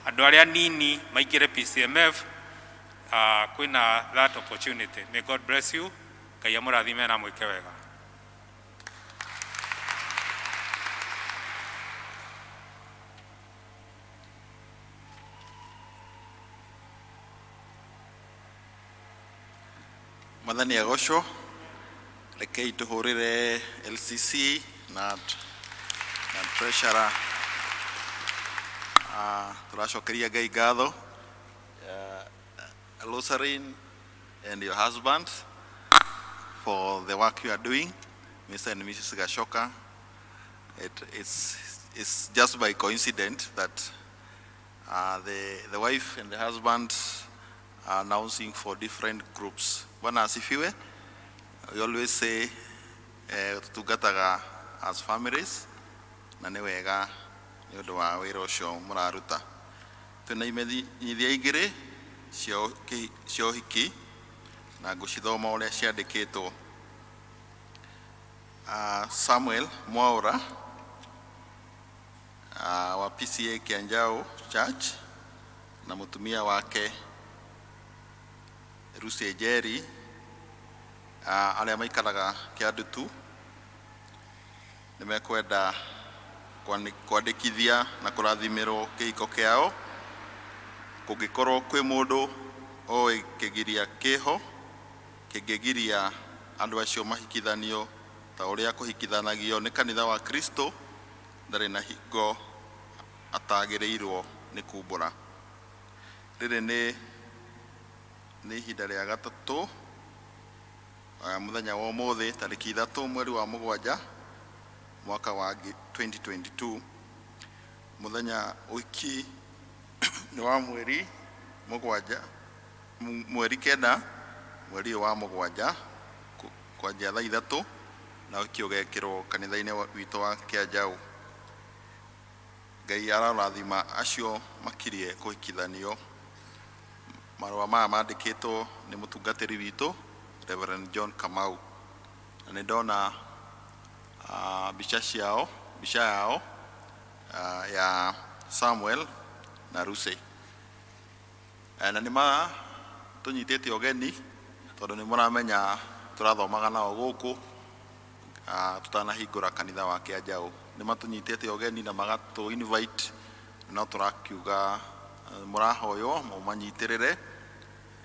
andũ arĩa nini maingĩre PCMF. Kwĩna that opportunity. May God bless you. Ngai amũrathime na mwĩke wega. Mwathani agocwo. Rekei tũhũrĩre LCC na treasurer. Tũracokeria Ngai ngatho, Rosaline and your husband, for the work you are doing, Mr. and Mrs. Gashoka. It's just by coincidence that the wife and the husband are announcing for different groups. Bwana asifiwe. We always say tutungataga as families na nĩ wega nĩ ũndũ wa wĩra ũcio mũraruta. Twĩna imenyithia igĩrĩ cia ũhiki na ngũcithoma ũrĩa ciandĩkĩtwo. Samuel Mwaura wa PCA Kianjau Church na mũtumia wake Lucy Njeri, arĩa maikaraga Kĩandutu, nĩ mekwenda kwandĩkithia na kũrathimĩrwo kĩhiko kĩao. Kũngĩkorwo kwĩ mũndũ oĩ kĩgiria kĩho kĩngĩgiria andũ acio mahikithanio ta ũrĩa kũhikithanagio nĩ kanitha wa Kristo, ndarĩ na hingo atagĩrĩirwo nĩ kumbũra. Rĩrĩ nĩ ihinda rĩa gatatũ, mũthenya wa ũmũthĩ tarĩki 3 mweri wa 7 mwaka wa 2022. Mũthenya ũhiki nĩ wa mweri 7, mweri 9, mweri ũyũ wa 7, kwanjia thaa 3, na ũhiki ũgekĩrwo kanitha-inĩ witũ wa Kĩanjau. Ngai arorathima acio makirie kũhikithanio. Marũa maya mandĩkĩtwo nĩ mũtungatĩri witũ Reverend John Kamau, na nĩ ndona mbica ciao, mbica yao ya Samuel na Lucy. Na nĩ matũnyitĩte ũgeni tondũ nĩ mũramenya tũrathomaga nao gũkũ tũtanahingũra kanitha wa Kĩanjau. Nĩ matũnyitĩte ũgeni na magatũ invite, no tũrakiuga mũrahoywo mũmanyitĩrĩre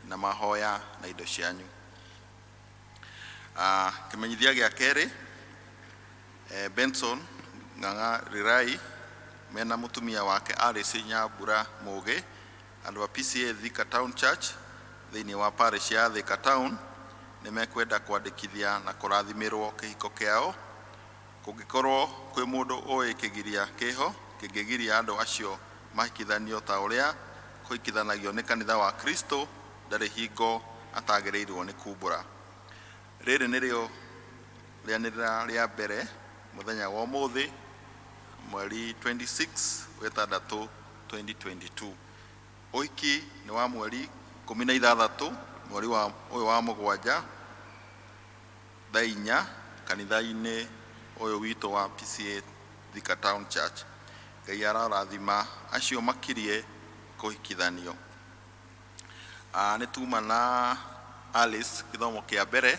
na mahoya na indo cianyu. Kĩmenyithia gĩa kerĩ, Benson Ng'ang'a Rirai mena mũtumia wake Alice Nyambura Mũgĩ, andũ a PCA Thika Town Church thĩinĩ wa parish ya Thika Town, nĩ mekwenda kwandĩkithia na kũrathimĩrwo kĩhiko kĩao. Kũngĩkorwo kwĩ mũndũ ũĩ kĩgiria kĩho kĩngĩgiria andũ acio mahikithanio ta ũrĩa kũhikithanagio nĩ kanitha wa Kristo ndarĩ hingo atagĩrĩirwo nĩ kumbũra. Rĩrĩ nĩrĩo rĩanĩrĩra rĩa mbere mũthenya wa ũmũthĩ mweri 26 wetandatũ 2022. Ũhiki nĩ wa mweri 16 mweri wa ũyũ wa mũgwanja thaa 4 kanitha-inĩ ũyũ witũ wa PCEA Thika Town Church. Ngai arorathima acio makirie kũhikithanio. Nĩ tuma na Alice gĩthomo kĩa mbere,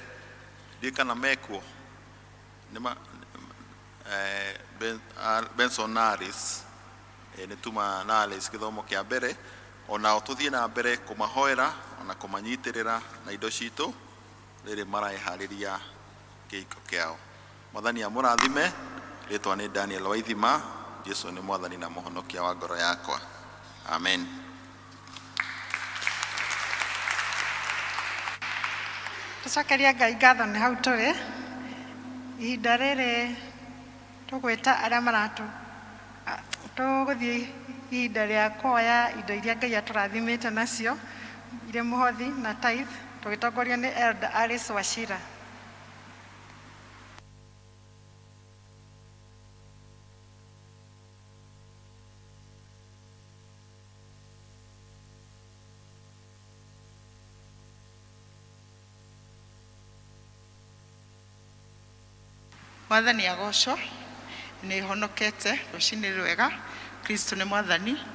ndiũĩ kana mekuo. Benson na Alice, nĩ tuma na Alice gĩthomo kĩa mbere, onao tũthiĩ na mbere kũmahoera ona kũmanyitĩrĩra na indo citũ rĩrĩ mareharĩria kĩhiko kĩao. Mwathani amũrathime. Rĩtwa nĩ Daniel Waithima. Jesu nĩ Mwathani na Mũhonokia wa ngoro yakwa. Amen. Tũcokerie Ngai ngatho nĩ hau tũrĩ. Ihinda rĩrĩ tũgwĩta arĩa maratũ tũgũthiĩ ihinda rĩa kuoya indo iria Ngai atũrathimĩte nacio irĩ mũhothi na tithe, tũgĩtongorio nĩ Elder Alice Wachira. Mwathani agocwo. Nĩ honokete rũcinĩ rwega. Kristo nĩ Mwathani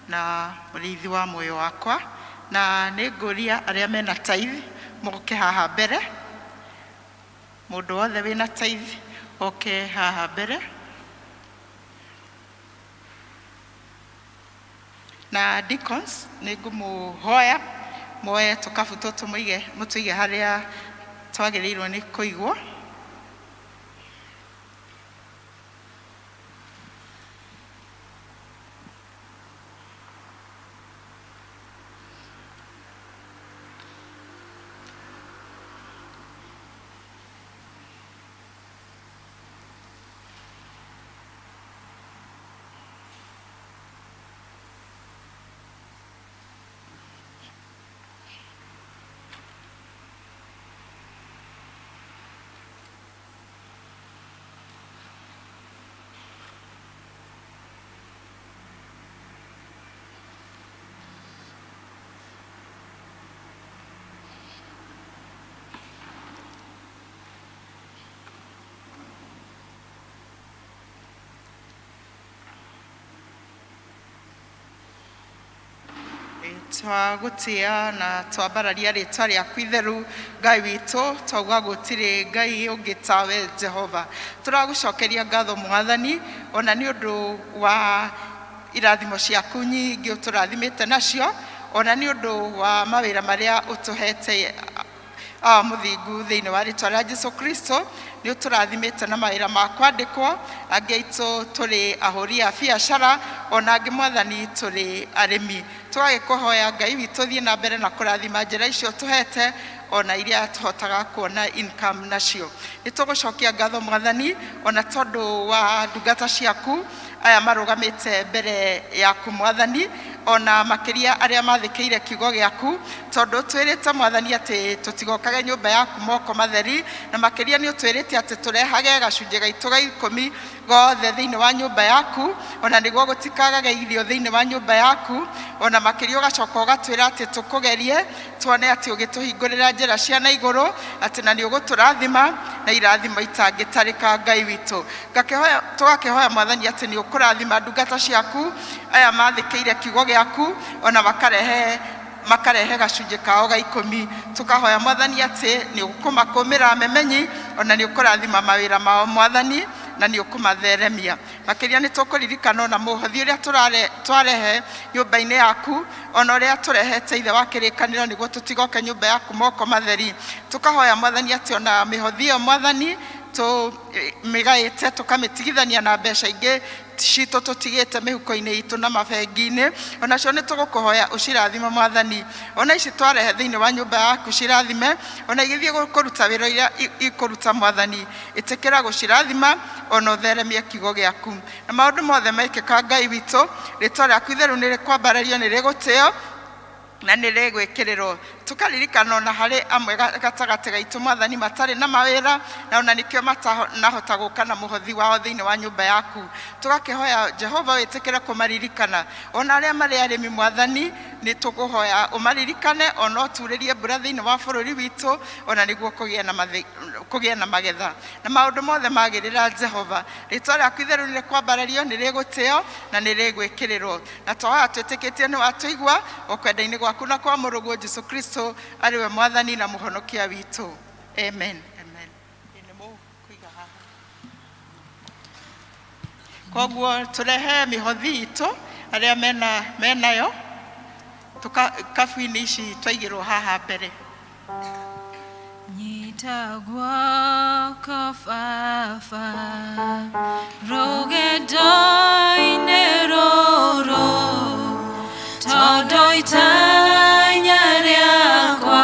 na mũrĩithi wa muoyo wakwa, na nĩ ngũria arĩa mena tithe moke haha mbere. Mũndũ wothe wĩna tithe oke haha mbere. Na deacons, nĩ ngũmũhoya muoye tũkabu tũtũ mũige, mũtũige harĩa twagĩrĩirwo nĩ kũigwo. Twagũtĩa na twambararia rĩtwa rĩaku itheru, Ngai witũ, twauga gũtirĩ Ngai ũngĩ tawe Jehova. Tũragũcokeria ngatho Mwathani, ona nĩ ũndũ wa irathimo ciaku nyingĩ ũtũrathimĩte nacio, ona nĩ ũndũ wa mawĩra marĩa ũtũhete mũthingu thĩinĩ wa rĩtwa rĩa Jesu Kristo. Nĩ ũtũrathimĩte na mawĩra ma kwandĩkwo, angĩ aitũ tũrĩ ahũri a biacara, ona angĩ Mwathani tũrĩ arĩmi. Tũgagĩkũhoya Ngai witũ thiĩ na mbere na kũrathima njĩra icio tũhete, ona iria tũhotaga kuona income nacio. Nĩ tũgũcokia ngatho Mwathani, ona tondũ wa ndungata ciaku aya marũgamĩte mbere yaku Mwathani, ona makĩria arĩa mathĩkĩire kiugo gĩaku, tondũ ũtwĩrĩte Mwathani atĩ tũtigokage nyũmba yaku moko matheri, na makĩria nĩ ũtwĩrĩte atĩ tũrehage gacunjĩ gaitũ ga ikũmi gothe thĩinĩ wa nyũmba yaku, ona nĩguo gũtikagage irio thĩinĩ wa nyũmba yaku. Ona makĩria ũgacoka ũgatwĩra atĩ tũkũgerie tuone atĩ ũgĩtũhingũrĩra njĩra cia na igũrũ, atĩ na nĩ ũgũtũrathima na irathimo itangĩtarĩka. Ngai witũ, tũgakĩhoya Mwathani atĩ nĩ ũkũrathima ndungata ciaku aya mathĩkĩire kiugo gĩaku, ona makarehe gacunjĩ kao ga ikũmi. Tũkahoya Mwathani atĩ nĩ ũkũmakũmĩra memenyi, ona nĩ ũkũrathima mawĩra mao Mwathani, na nĩ ũkũmatheremia. Makĩria nĩ tũkũririkana ona mũhothi ũrĩa twarehe nyũmba-inĩ yaku, ona ũrĩa tũrehete ithe wa kĩrĩkanĩro, nĩguo tũtigoke nyũmba yaku moko matheri. Tũkahoya Mwathani atĩ ona mĩhothi ĩyo Mwathani Tũmĩgaĩte tũkamĩtigithania na mbeca ingĩ citũ tũtigĩte mĩhuko-inĩ itũ na mabengi-inĩ, onacio nĩ tũgũkũhoya ũcirathime Mwathani. Ona ici twarehe thĩinĩ wa nyũmba yaku cirathime, ona igĩthiĩ kũruta wĩra iria ikũruta Mwathani, ĩtĩkĩra gũcirathima ona ũtheremie kiugo gĩaku. Na maũndũ mothe mekĩka Ngai witũ, rĩtwa rĩaku itheru nĩ rĩkwambarario, nĩ rĩgũtĩo na nĩ rĩgwĩkĩrĩrwo. Tũkaririkana ona harĩ amwe gatagatĩ gaitũ Mwathani matarĩ na mawĩra, na ona nĩkĩo matanahota gũka na mũhothi wao thĩinĩ wa nyũmba yaku. Tũgakĩhoya Jehova wĩtĩkĩre kũmaririkana. Ona arĩa marĩ arĩmi Mwathani, nĩ tũkũhoya ũmaririkane, ona ũturĩrie mbura thĩinĩ wa bũrũri witũ, ona nĩguo kũgĩe na magetha. Na maũndũ mothe magĩrĩra Jehova, rĩtwa rĩaku itheru nĩ rĩkwambarario, nĩ rĩgũtĩo na nĩ rĩgwĩkĩrĩrwo. Na twahoya twĩtĩkĩtie nĩ watũigua o kwenda-inĩ gwaku na kwa mũrũguo Jesu Kristo arĩ we Mwathani na Mũhonokia witũ. Amen. Amen. Nĩ mũkũiga haha. Koguo tũrehe mĩhothi itũ arĩa mena menayo kabu-inĩ ici twaigĩrwo haha mbere. Nyita guoko baba rũgendo-inĩ rũrũ, tondũ itanya rĩakwa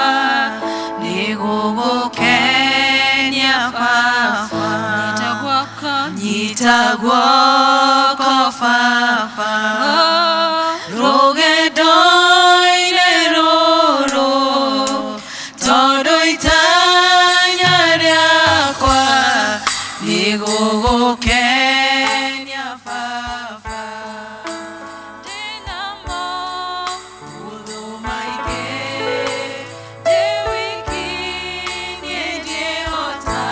nĩ gũgũkenia baba. Nyita guoko, nyita guoko baba rũgendo-inĩ rũrũ, tondũ itanya rĩakwa nĩ gũgũkenia baba. Ndĩnamo maũndũ maingĩ, ndĩ wiki niĩ ndiĩhota,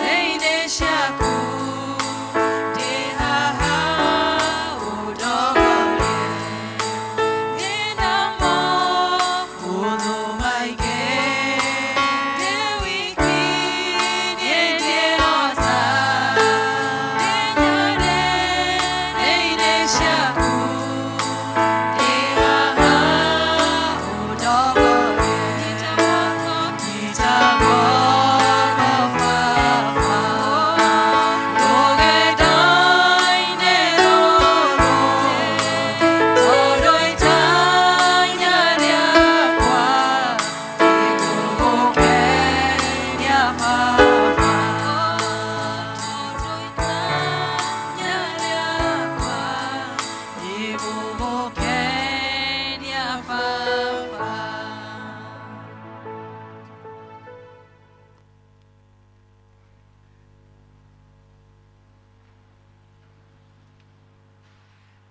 ndĩ ciaku, ndĩ haha ũndongorie. Ndĩnamo maũndũ maingĩ, ndĩ wiki niĩ ndiĩhota, ndĩ ciaku, ndĩ haha ũndongorie. Nyita guoko baba rũgendo-inĩ rũrũ, tondũ itanya rĩakwa nĩ gũgũkenia baba. Tondũ itanya rĩakwa nĩ gũgũkenia baba.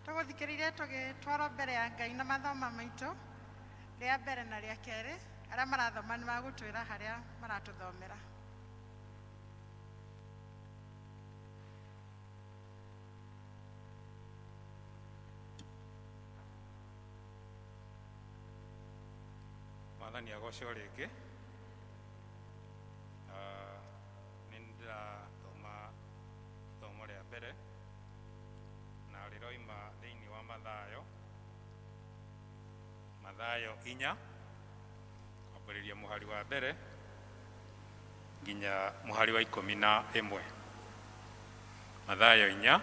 Tũgũthikĩrĩirie tũgĩtwarwo mbere ya Ngai na mathoma maitũ rĩa mbere na rĩa kerĩ. Arĩa marathoma nĩ magũtwĩra harĩa maratũthomera. Mwathani agocwo rĩngĩ. Ah, nĩ ndĩrathoma ithomo rĩa mbere na rĩroima thĩinĩ wa Mathayo, Mathayo 4, kwambĩrĩria mũhari wa mbere nginya mũhari wa 11. Mathayo 4,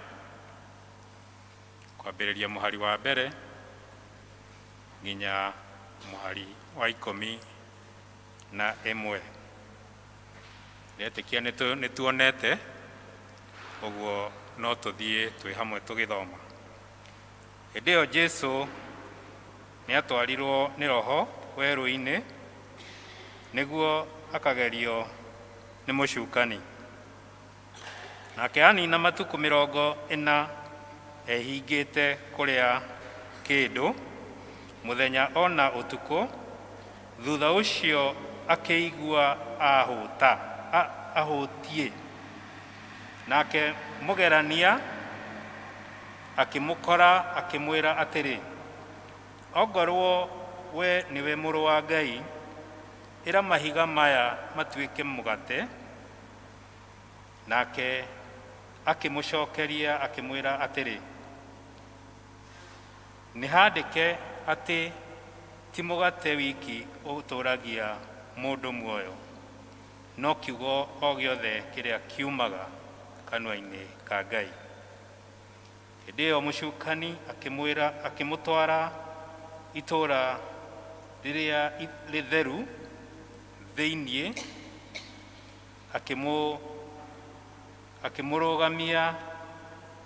kwambĩrĩria mũhari wa mbere nginya mũhari wa 11. Ndetĩkia nĩ tuonete ũguo, no tũthiĩ twĩ hamwe tũgĩthoma. Hĩndĩ ĩyo Jesu nĩ atwarirwo nĩ Roho werũ-inĩ nĩguo akagerio nĩ mũcukani. Nake anina matukũ 40 ehingĩte kũrĩa kĩndũ mũthenya ona ũtukũ, thutha ũcio akĩigua ahũta ahũtiĩ. Nake mũgerania akĩmũkora akĩmwĩra atĩrĩ, ongorwo we nĩwe mũrũ wa Ngai, ĩra mahiga maya matuĩke mũgate. Nake akĩmũcokeria akĩmwĩra atĩrĩ, nĩ handĩke atĩ ti mũgate wiki ũtũũragia mũndũ muoyo. no kiugo o gĩothe kĩrĩa kiumaga kanua-inĩ ka Ngai. Hĩndĩ ĩyo mũcukani akĩmwĩra akĩmũtwara itũũra rĩrĩa rĩtheru thĩinĩ, akĩmũrũgamia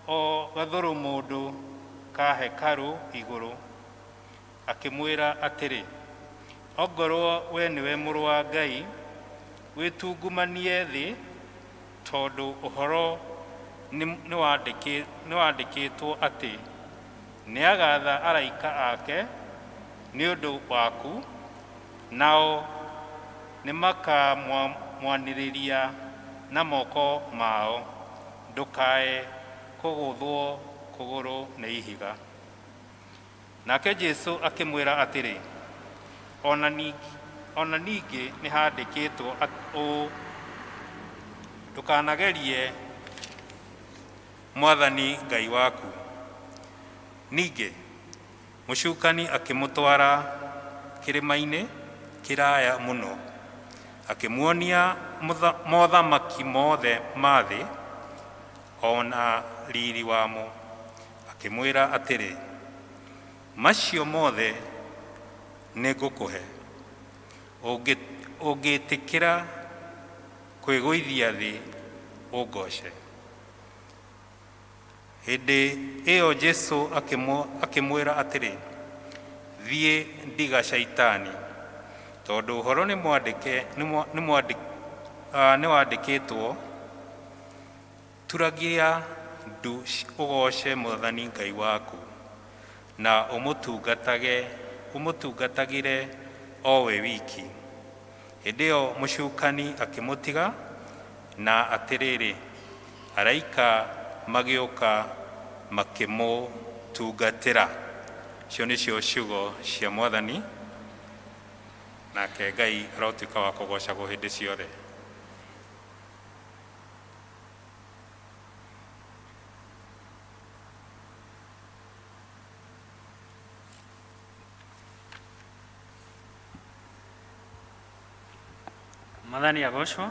o gathũrũmũndũ ka hekarũ igũrũ, akĩmwĩra atĩrĩ, ongorwo we nĩwe mũrũ wa Ngai, wĩtungumanie thĩ, tondũ ũhoro nĩwandĩkĩtwo atĩ nĩagatha araika ake nĩ ũndũ waku, nao nĩmakamwanĩrĩria na moko mao, ndũkae kũgũthwo kũgũrũ nĩ ihiga. Nake Jesũ akĩmwĩra atĩrĩ, ona ningĩ nĩhandĩkĩtwo ũũ, ndũkanagerie Mwathani Ngai waku. Ningĩ mũcukani akĩmũtwara kĩrĩma-inĩ kĩraya mũno, akĩmuonia mothamaki mothe ma thĩ o na riri wamo, akĩmwĩra atĩrĩ, macio mothe nĩngũkũhe, ũngĩtĩkĩra kwĩgũithia thĩ ũngooce. Hĩndĩ ĩyo Jesũ akĩmwĩra atĩrĩ, thiĩ ndiga Shaitani, tondũ ũhoro nĩwandĩkĩtwo, turagia ndu ũgooce Mwathani Ngai waku, na ũmũtungatagĩre o we wiki. Hĩndĩ ĩyo mũcukani akĩmũtiga, na atĩrĩrĩ, araika magĩũka makĩmũtungatĩra. Icio nĩcio ciugo cia Mwathani, nake Ngai arotuĩka wa kũgoocagwo hĩndĩ ciothe. Mwathani agocwo.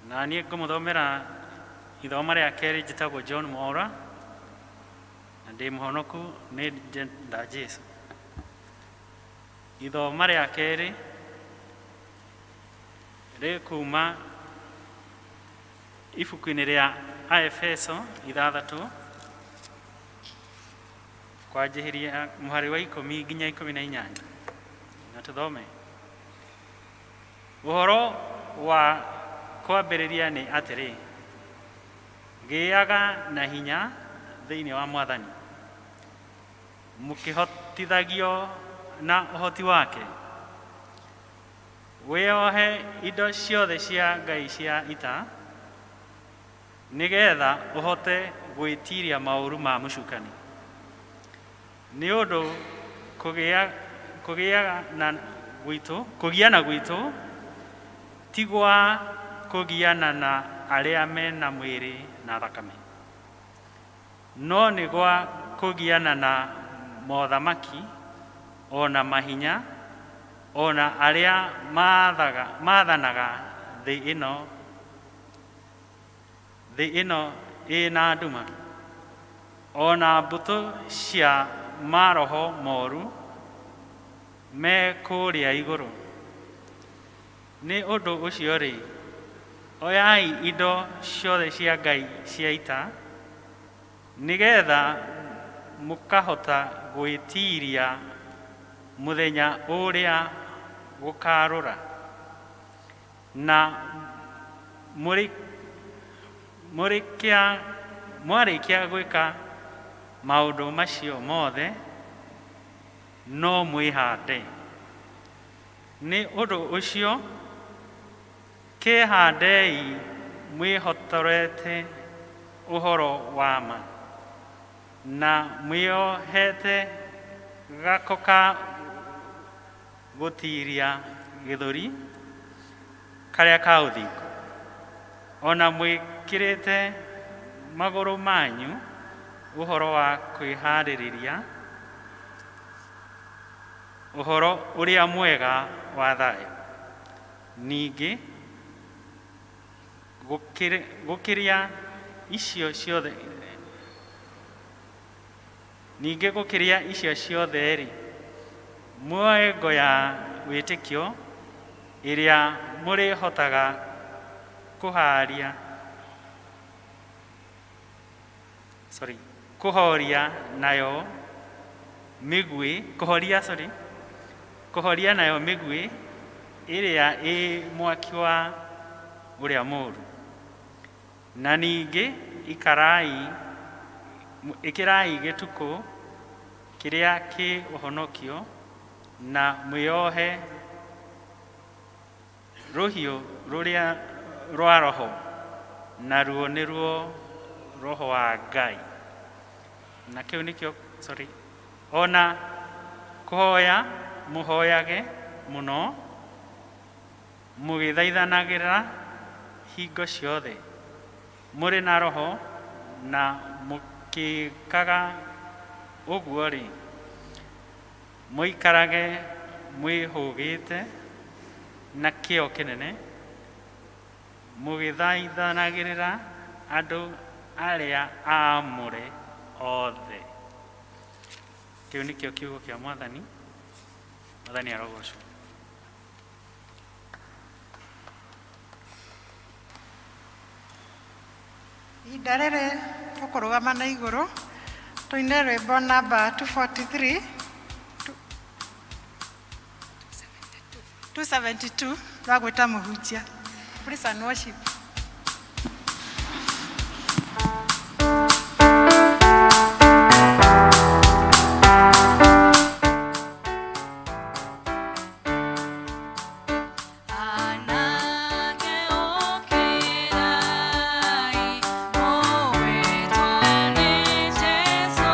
Na niĩ ngũmũthomera ithoma rĩa kerĩ. Njĩtagwo John Mwaura na ndĩ mũhonoku, nĩ ndenda Jesu. Ithoma rĩa kerĩ rĩkuma ibuku-inĩ rĩa Aefeso 6 kwanjĩrĩria mũhari wa 10 nginya 18. Na tũthome. Ũhoro wa kwambĩrĩria nĩ atĩrĩ, gĩaga na hinya thĩinĩ wa Mwathani, mũkĩhotithagio na ũhoti wake. Wĩohe indo ciothe cia Ngai cia ita, nĩgetha ũhote gwĩtiria maũru ma mũcukani. Nĩ ũndũ kũgiana gwitũ ti gwa kũgiana na arĩa mena mwĩrĩ na thakame, no nĩ gwa kũgiana na mothamaki, o na mahinya, o na arĩa maathanaga thĩ ĩno ĩna nduma, o na mbũtũ cia maroho moru me kũrĩa igũrũ. Nĩ ũndũ ũcio-rĩ, oyai indo ciothe cia Ngai cia ita, nĩgetha mũkahota gwĩtiiria mũthenya ũrĩa gũkarũra, na mwarĩkia gwĩka maũndũ macio mothe, no mwĩhande. Nĩ ũndũ ũcio kĩĩhandei mwĩhotorete ũhoro wa ma, na mwĩohete gako ka gũtiiria gĩthũri karĩa ka ũthingu, o na mwĩkĩrĩte magũrũ manyu ũhoro wa kwĩhaarĩria ũhoro ũrĩa mwega wa thayũ. Ningĩ gũkĩria icio ciothe, ningĩ gũkĩria icio ciothe-rĩ, muoe ngo ya wĩtĩkio ĩrĩa mũrĩhotaga kũharia, sorry, kũhoria nayo mĩguĩ, kũhoria, sorry, kũhoria nayo mĩguĩ ĩrĩa ĩ mwaki wa ũrĩa mũũru. Na ningĩ ikarai, ĩkĩrai gĩtukũ kĩrĩa kĩ ũhonokio, na mwĩohe rũhiũ rũrĩa rwa Roho, naruo nĩruo Roho wa Ngai. Na kĩu nĩkĩo, sorry, ona kũhoya mũhoyage mũno, mũgĩthaithanagĩra hingo ciothe mũrĩ na Roho, na mũkĩkaga ũguo-rĩ, mũikarage mwĩhũgĩte na kĩyo kĩnene, mũgĩthaithanagĩrĩra andũ arĩa aamũre othe. Kĩu nĩkĩo kiugo kĩa Mwathani. Mwathani arogocwo. Ihinda rĩrĩ tũkũrũgama na igũrũ tũine rwĩmbo namba 243, 272 rwa gwĩta mũhunjia. Praise and worship. Anake ũkĩrai, mũwĩtwo nĩ Jesũ,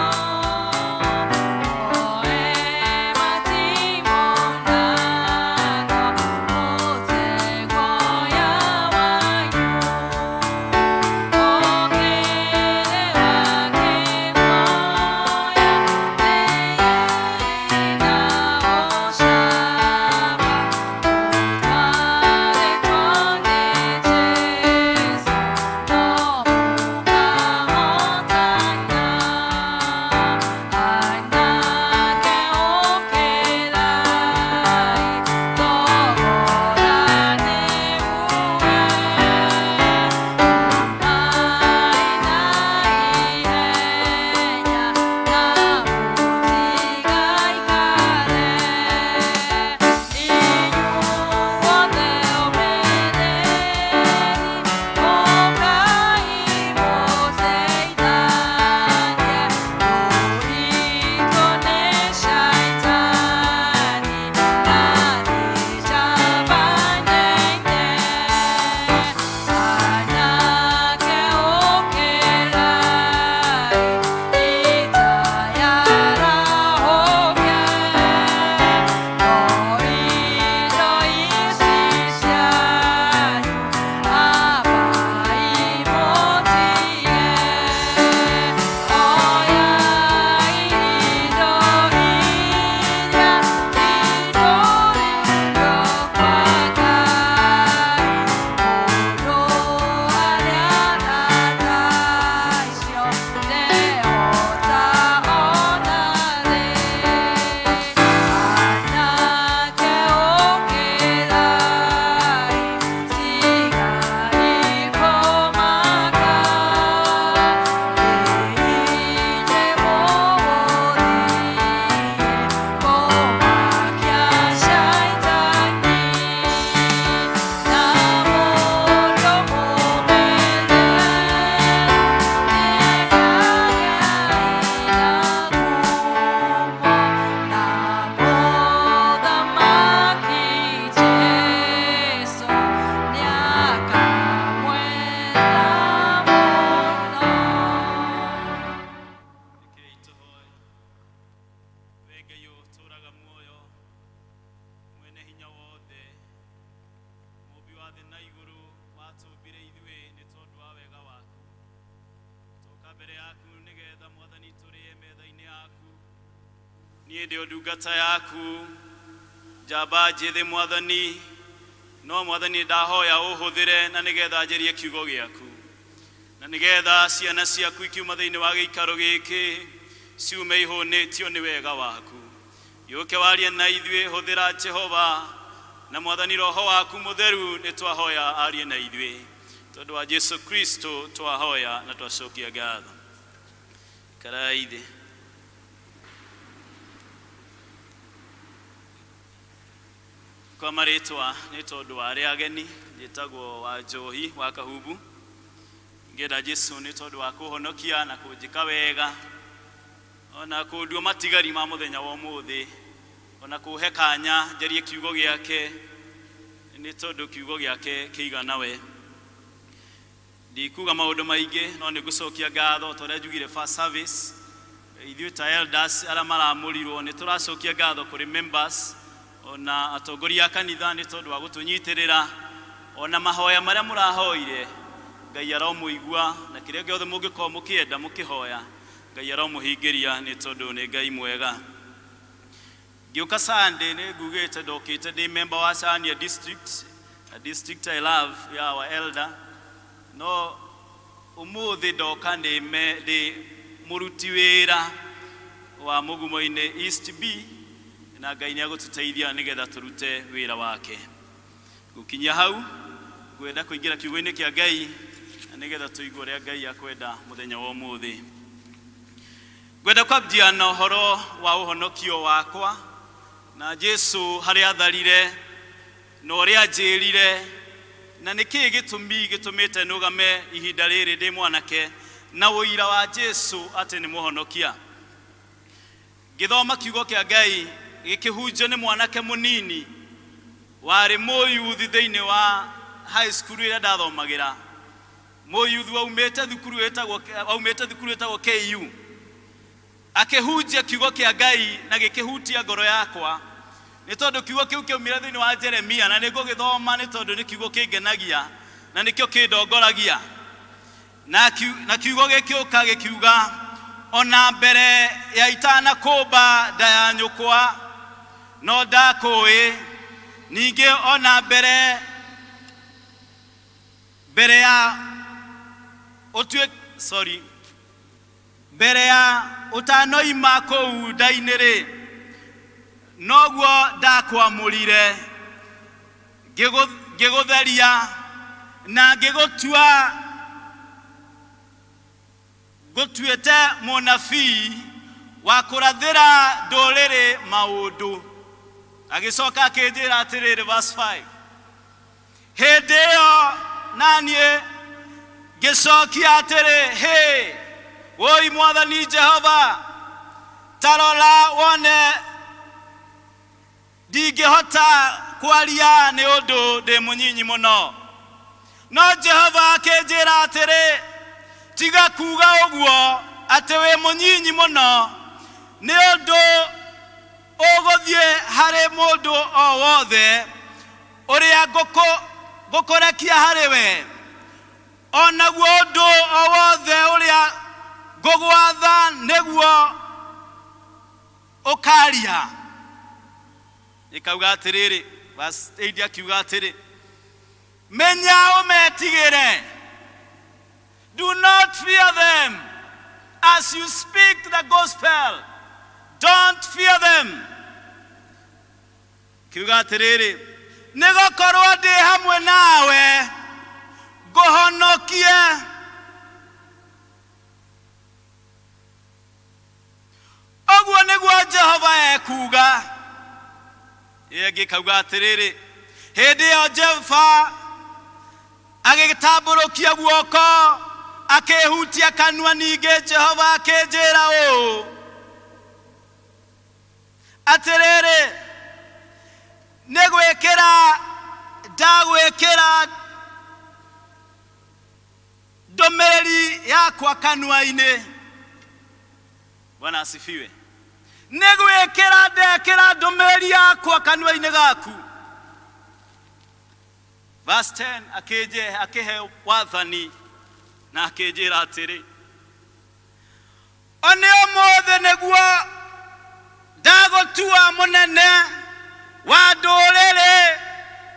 oe matimonako, mũtego ya wanyu. Niĩ ndĩ o ndungata yaku, njamba njĩthĩ, Mwathani. No Mwathani, ndahoya ũhũthĩre na nĩgetha njerie kiugo gĩaku, na nĩgetha ciana ciaku ikiuma thĩinĩ wa gĩikaro gĩkĩ ciume ihũnĩtio nĩ wega waku. Yũke warie na ithuĩ, hũthĩra Jehova na Mwathani Roho waku Mũtheru, nĩ twahoya arie na ithuĩ. Tondũ wa Jesu Kristo twahoya na twacokia ngatho. Ikarai thĩ. Kwa marĩtwa, nĩ tondũ wa arĩa ageni, njĩtagwo wa Njohi wa Kahubu. Ngenda Jesu nĩ tondũ wa kũhonokia na kũnjĩka wega, ona kũndua matigari ma mũthenya wa ũmũthĩ, ona kũhe kanya njarie kiugo gĩake, nĩ tondũ kiugo gĩake kĩigana we. Ndikuga maũndũ maingĩ, no nĩ ngũcokia ngatho ta ũrĩa njugire first service. Ithuĩ ta elders arĩa maramũrirwo nĩ tũracokia ngatho kũrĩ members ona atongoria a kanitha nĩ tondũ wa gũtũnyitĩrĩra, ona mahoya marĩa mũrahoire Ngai aromũigua, na kĩrĩa gĩothe mũngĩkorwo mũkĩenda mũkĩhoya Ngai aromũhingĩria, nĩ tondũ nĩ Ngai mwega. Ngĩũka Sunday nĩ ngugĩte ndokĩte ndĩ member wa Chania district, a district I love ya our elder, no ũmũthĩ ndoka ndĩ mũruti wĩra wa Mũgumo-inĩ East B, na Ngai nĩ agũtũteithia nĩgetha tũrute wĩra wake. Gũkinyia hau, ngwenda kũingĩra kiugo-inĩ kĩa Ngai na nĩgetha tũigue ũrĩa Ngai akwenda mũthenya wa ũmũthĩ. Ngwenda kwambia na ũhoro wa ũhonokio wakwa na Jesu harĩa atharire na ũrĩa anjĩrire, na nĩkĩĩ gĩtũmi gĩtũmĩte nũgame ihinda rĩrĩ ndĩ mwanake na ũira wa Jesu atĩ nĩ mũhonokia. Ngĩthoma kiugo kĩa Ngai gĩkĩhunjio nĩ mwanake mũnini warĩ mũyuthi thĩinĩ wa high school ĩrĩa ndathomagĩra, mũyuthi waumĩte thukuru ĩtagwo KU, akĩhunjia kiugo kĩa Ngai na gĩkĩhutia ngoro yakwa, nĩ tondũ kiugo kĩu kĩaumire thĩinĩ wa Jeremia, na nĩ ngũgĩthoma nĩ tondũ nĩ kiugo kĩngenagia na nĩkĩo kĩndongoragia. Na kiugo gĩkĩũka gĩkiuga, "Ona mbere ya itanakũmba nda ya nyũkwa no ndakũĩ, ningĩ ona mbere ya ũtuĩ, sorry, mbere ya ũtanoima kũu nda-inĩ rĩ, noguo ndakwamũrire, ngĩgũtheria na ngĩgũtua ngũtuĩte mũnabii wa kũrathĩra ndũrĩrĩ maũndũ." Agĩcoka akĩnjĩra atĩrĩrĩ, verse 5, "Hĩndĩ ĩyo naniĩ ngĩcokia atĩrĩ, 'Hĩ, wũi Mwathani Jehova, ta rora wone ndingĩhota kwaria nĩ ũndũ ndĩ mũnyinyi mũno.' No Jehova akĩnjĩra atĩrĩ, 'Tiga kuuga ũguo atĩ wĩ mũnyinyi mũno, nĩ ũndũ ũgũthiĩ harĩ mũndũ o wothe ũrĩa ngũkũrekia harĩ we, o naguo ũndũ o wothe ũrĩa ngũgwatha nĩguo ũkaria." Ĩkauga atĩrĩrĩ, verse 8 akiuga atĩrĩ, "Menya ũmetigĩre." Do not fear them. As you speak the gospel, don't fear them. Kiuga atĩrĩrĩ, "Nĩ gũkorwo ndĩ hamwe nawe ngũhonokie." Ũguo nĩguo Jehova ekuuga. Ĩyo ĩngĩ ĩkauga atĩrĩrĩ, "Hĩndĩ ĩyo Jehova agĩtambũrũkia guoko akĩhutia kanua, ningĩ Jehova akĩnjĩra ũũ atĩrĩrĩ, 'Nĩ gwĩkĩra ndagwĩkĩra ndũmĩrĩri yakwa kanua-inĩ." Bwana asifiwe. Nĩ gwĩkĩra ndekĩra ndũmĩrĩri yakwa kanua-inĩ gaku. Verse 10, akĩnje akĩhe wathani na akĩnjĩra atĩrĩ, "O nĩ ũmũthĩ nĩguo ndagũtua mũnene wa ndũrĩrĩ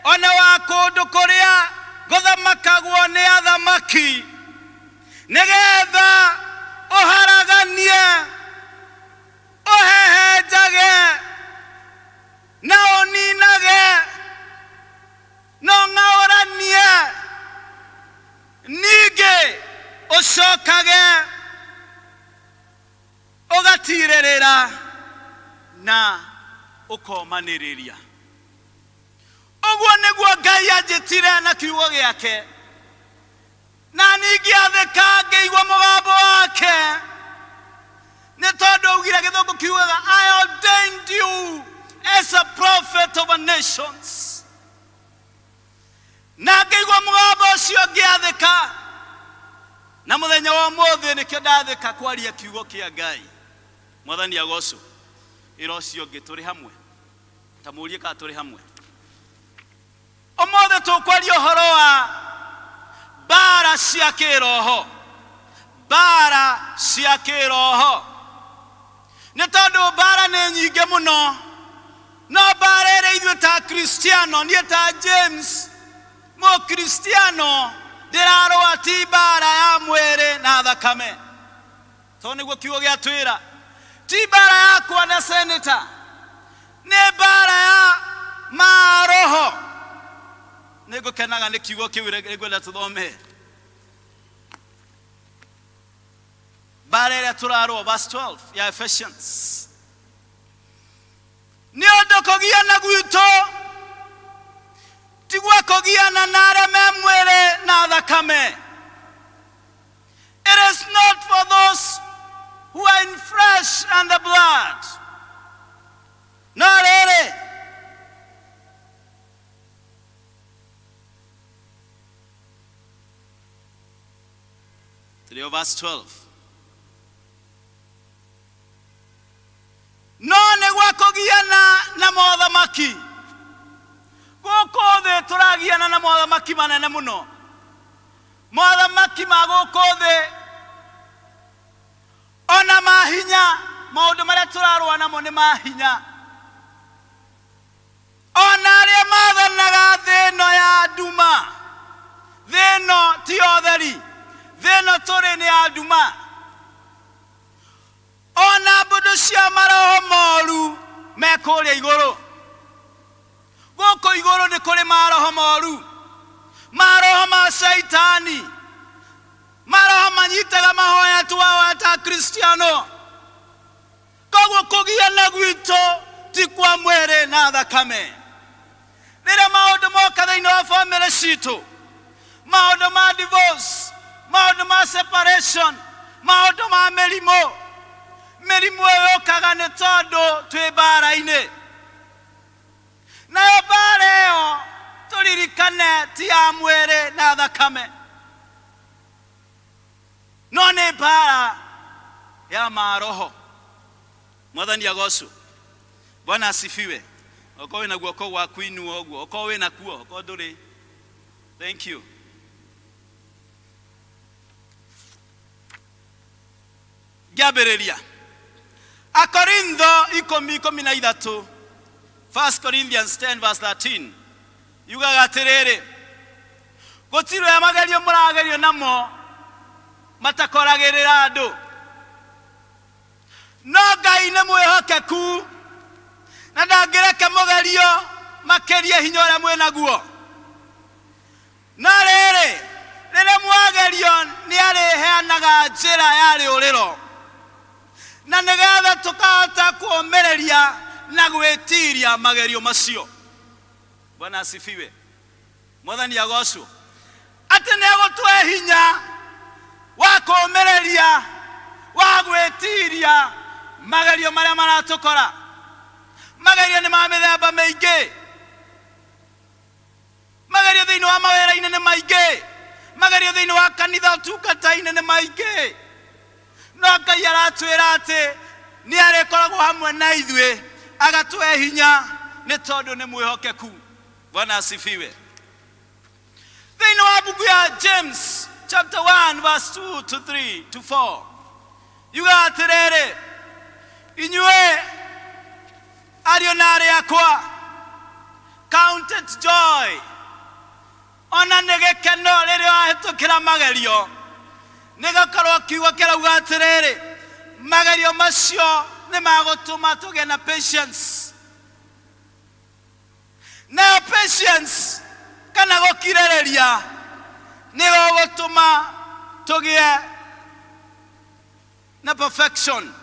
ona wa kũrathĩra." mothamaki nĩgetha ũharaganie ũhehenjage na ũninage na ũng'aũranie ningĩ ũcokage ũgatirĩrĩra na ũkomanĩrĩria. Ũguo nĩguo Ngai anjĩtire na kiugo gĩake, na ningĩathĩka ngĩigua mũgambo wake, nĩ tondũ augire gĩthũngũ kiugaga I ordained you as a prophet over nations. Na ngĩigua mũgambo ũcio ngĩathĩka, na mũthenya wa ũmũthĩ nĩkĩo ndathĩka kwaria kiugo kĩa Ngai. Mwathani agocwo. Ĩra ũcio ũngĩ tũrĩ hamwe, ta mũrie kana tũrĩ hamwe. Ũmũthĩ tũkwaria ũhoro wa mbara cia kĩroho, mbara cia kĩroho, nĩ tondũ mbara nĩ nyingĩ mũno, no mbara ĩrĩa ithuĩ ta Kristiano, niĩ ta James Mũkristiano ndĩrarũa ti mbara ya mwĩrĩ na thakame, tondũ nĩguo kiugo gĩatwĩra, ti mbara yakwa na senator, nĩ mbara ya maroho. Nĩ ngũkenaga nĩ kiugo kĩu, nĩngwenda tũthome mbara ĩrĩa tũrarũa, verse 12 ya Ephesians. Nĩ ũndũ kũgiana gwitũ ti gwa kũgiana na arĩa me mwĩrĩ na thakame. It is not for those who are in flesh and the blood. No rĩrĩ, tũrĩ o verse 12, no nĩ gwa kũgiana na mothamaki gũkũ thĩ. Tũragiana na mothamaki manene mũno, mothamaki ma gũkũ thĩ ona mahinya. Maũndũ marĩa tũrarũa namo nĩ mahinya, ona arĩa mathanaga thĩ ĩno ya nduma. Thĩ ĩno ti ya ũtheri, thĩ ĩno tũrĩ nĩ ya nduma. Ona mbũndũ cia maroho moru me kũrĩa igũrũ. Gũkũ igũrũ nĩ kũrĩ maroho moru, maroho ma caitani, maroho manyitaga mahoya twahoya ta Kristiano. Koguo kũgiana gwitũ ti kwa mwĩrĩ na thakame. Rĩrĩa maũndũ moka thĩinĩ wa bamĩrĩ citũ, maũndũ ma divorce, maũndũ ma separation, maũndũ ma mĩrimũ, mĩrimũ ĩyo yũkaga nĩ tondũ twĩ mbara-inĩ. Nayo mbara ĩyo tũririkane ti ya mwĩrĩ na thakame, no nĩ mbara ya maroho. Mwathani agocwo. Bwana asifiwe. Okorwo wĩna guoko gwaku inua ũguo, okorwo wĩna kuo, okorwo ndũrĩ. Thank you. Ngĩambĩrĩria Akorintho 10:13, 1 Corinthians 10 verse 13, yugaga atĩrĩrĩ, gũtirĩ ũrĩa magerio mũragerio namo matakoragĩrĩra andũ, no Ngai nĩ mwĩhokeku na ndangĩreke mũgerio makĩrie hinya ũrĩa mwĩnaguo. No rĩrĩ, rĩrĩa mwagerio nĩ arĩheanaga njĩra ya rĩũrĩro, na nĩgetha tũkahota kũũmĩrĩria na gwĩtiria magerio macio. Bwana asifiwe. Mwathani agocwo. Atĩ nĩ egũtũhe hinya wa kũũmĩrĩria, wa gwĩtiria magerio marĩa maratũkora. Magerio nĩ ma mĩthemba mĩingĩ. Magerio thĩinĩ wa mawĩra-inĩ nĩ maingĩ, magerio thĩinĩ wa kanitha ũtungata-inĩ nĩ maingĩ, no Ngai aratwĩra atĩ nĩ arĩkoragwo hamwe na ithuĩ agatũhe hinya nĩ tondũ nĩ mwĩhokeku. Bwana asifiwe. Thĩinĩ wa mbuku ya James chapter 1 verse 2 to 3 to 4 yugaga atĩrĩrĩ, inyuĩ ariũ na arĩ akwa, count it joy. Ona nĩ gĩkeno rĩrĩa wahĩtũkĩra magerio, nĩ gũkorwo kiugo kĩrauga atĩrĩrĩ, magerio macio nĩ magũtũma tũgĩe na patience. Nayo patience kana gũkirĩrĩria nĩ gũgũtũma tũgĩe na perfection,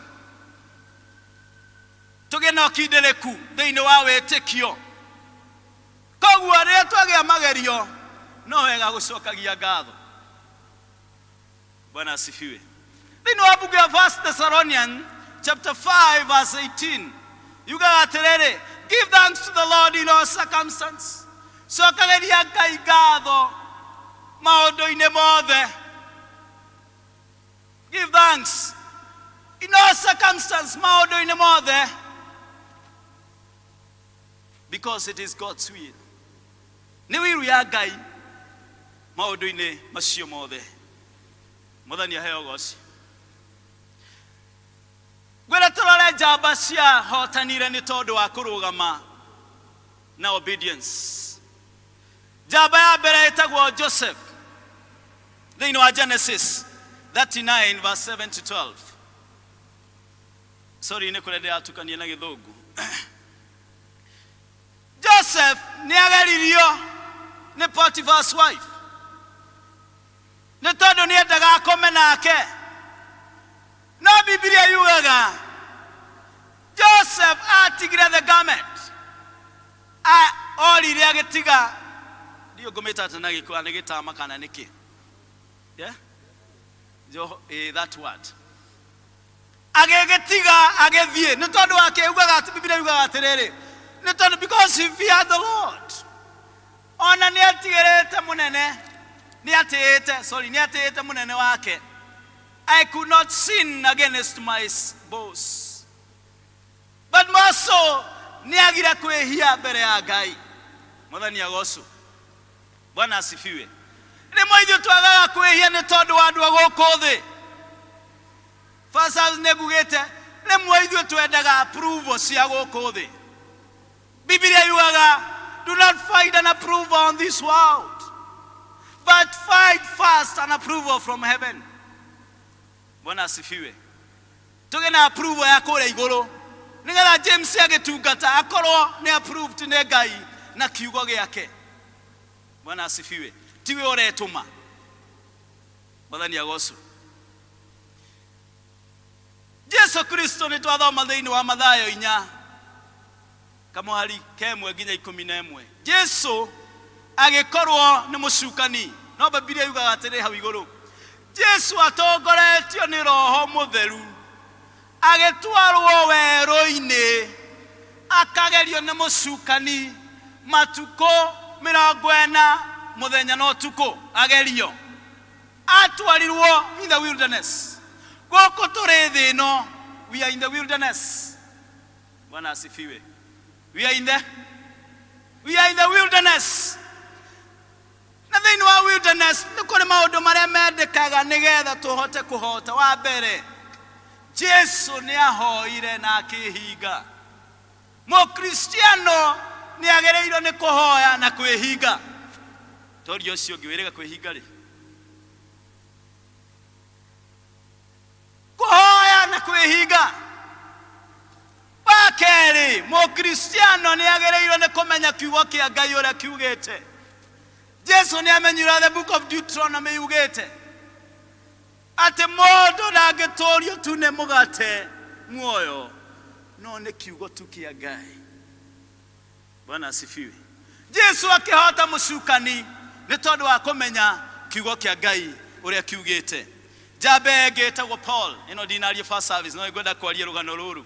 tũgĩe na ũkindĩrĩku thĩinĩ wa wĩtĩkio. Koguo rĩrĩa twagĩa magerio no wega gũcokagia ngatho. Bwana asifiwe. Thĩinĩ wa mbuku ya First Thessalonian chapter 5 verse 18 yugaga atĩrĩrĩ, give thanks to the Lord in all circumstance. Cokagĩria Ngai ngatho maũndũ-inĩ mothe. Give thanks in all circumstance, maũndũ-inĩ mothe, because it is God's will. Nĩ wiru ya Ngai maũndũ-inĩ macio mothe. Mwathani aheo ũgoci. Ngwĩra tũrore njamba ciahotanire nĩ tondũ wa kũrũgama na obedience. Njamba ya mbere ĩtagwo Joseph thĩinĩ wa Genesis 39 verse 7 to 12. Sorry, nĩ kũrĩa ndĩratukania na gĩthũngũ. Joseph nĩ ageririo nĩ Potiphar's wife nĩ tondũ nĩ endaga akome nake, no Bibilia yugaga Joseph atigire the garment, orire agĩtiga, ndiũ ngũmĩta atĩ na gĩkũyũ nĩ gĩtama kana nĩkĩ, yeah? Jo, that word agĩgĩtiga agĩthiĩ nĩ tondũ wake. Yugaga atĩ, Bibilia yugaga atĩrĩrĩ, nĩ tondũ because he feared the Lord. Ona nĩ atigĩrĩte mũnene, nĩ atĩĩte, sorry, nĩ atĩĩte mũnene wake. I could not sin against my boss. But more so nĩ agire kwĩhia mbere ya Ngai. Mwathani agocwo. Bwana asifiwe. Rĩmwe ithuĩ twagaga kwĩhia nĩ tondũ wa andũ a gũkũ thĩ. Pastors, nĩ ngugĩte rĩmwe ithuĩ twendaga approval cia gũkũ thĩ. Bibilia yugaga, do not find an approval on this world, but find first an approval from heaven. Bwana asifiwe. Tũgĩe na approval ya kũrĩa igũrũ nĩgetha James agĩtungata akorwo nĩ approved nĩ Ngai na kiugo gĩake. Bwana asifiwe. Tiwe ũretũma. Mwathani agocwo. Jesu Kristo nĩ twathoma thĩinĩ wa Mathayo 4 kamũhari kemwe nginya 11, Jesu agĩkorwo nĩ mũcukani, no Bibilia yugaga atĩrĩ hau igũrũ, Jesu atongoretio nĩ Roho Mũtheru agĩtwarwo werũ-inĩ akagerio nĩ mũcukani matukũ 40, mũthenya na ũtukũ agerio. Atwarirwo in the wilderness. Gũkũ tũrĩ thĩ ĩno, we are in the wilderness. Bwana asifiwe. We are in the wilderness, na thĩinĩ wa wilderness nĩ kũrĩ maũndũ marĩa mendekaga nĩgetha tũhote kũhota. Wa mbere, Jesu nĩ ahoire na akĩhinga. Mũkristiano nĩ agĩrĩirwo nĩ kũhoya na kwĩhinga. Toria ũcio ũngĩ, wĩrĩga kwĩhinga rĩ? Kũhoya na kwĩhinga. Wa kerĩ, mũkristiano nĩ agĩrĩirwo nĩ kũmenya kiugo kĩa Ngai ũrĩa kiugĩte. Jesu nĩ amenyire the book of Deuteronomy yugĩte atĩ mũndũ ndangĩtũrio tu nĩ mũgate muoyo, no nĩ kiugo tu kĩa Ngai. Bwana asifiwe. Jesu akĩhota mũcukani nĩ tondũ wa kũmenya kiugo kĩa Ngai ũrĩa kiugĩte. Njamba ĩngĩ ĩtagwo Paul. Ĩno ndinaria first service, no ngwenda kwaria rũgano rũrũ.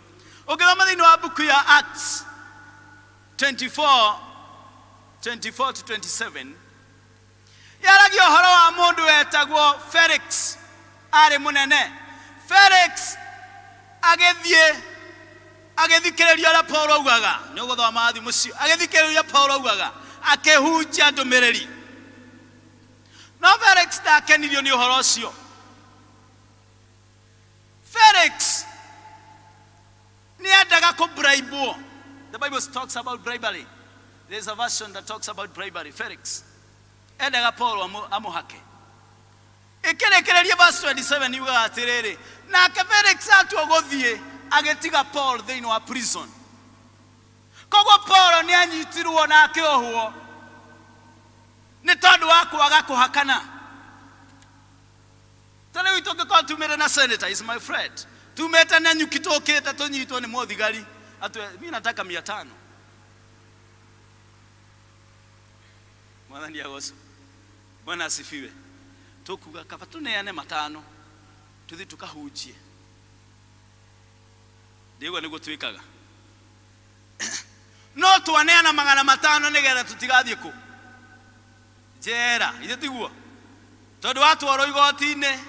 Ũngĩthoma thĩinĩ wa mbuku ya Acts 24 24 to 27, yaragia ũhoro wa mũndũ wetagwo Felix, arĩ mũnene. Felix agĩthiĩ agĩthikĩrĩria ũrĩa Paul augaga. Nĩ ũgũthoma thimũ cio. Agĩthikĩrĩria Paul augaga akĩhunjia ndũmĩrĩri, no Felix ndakenirio nĩ ũhoro ũcio. Felix nĩ endaga kũbribwo. The Bible talks about bribery. There is a version that talks about bribery. Felix Endaga Paul amũhake. Ĩkĩrĩkĩrĩria verse 27 yugaga atĩrĩrĩ, nake Felix atua gũthiĩ agĩtiga Paul thĩinĩ wa prison. Koguo Paul nĩ anyitirwo na akĩohwo nĩ tondũ wa kwaga kũhakana. Ta rĩu tũngĩkorwo tumĩte na senator is my friend, tumĩte na nyuki tũkĩte tũnyitwo nĩ mũthigari atwe mimi nataka 500. Mwathani agocwo. Bwana asifiwe. Tũkuga kaba tũneane matano tũthiĩ tũkahunjie. Ndĩgua nĩguo twĩkaga. No twaneana 500 nĩgetha tũtigathiĩ kũ njera. Ithe tiguo? Tondũ watwarwo igoti-inĩ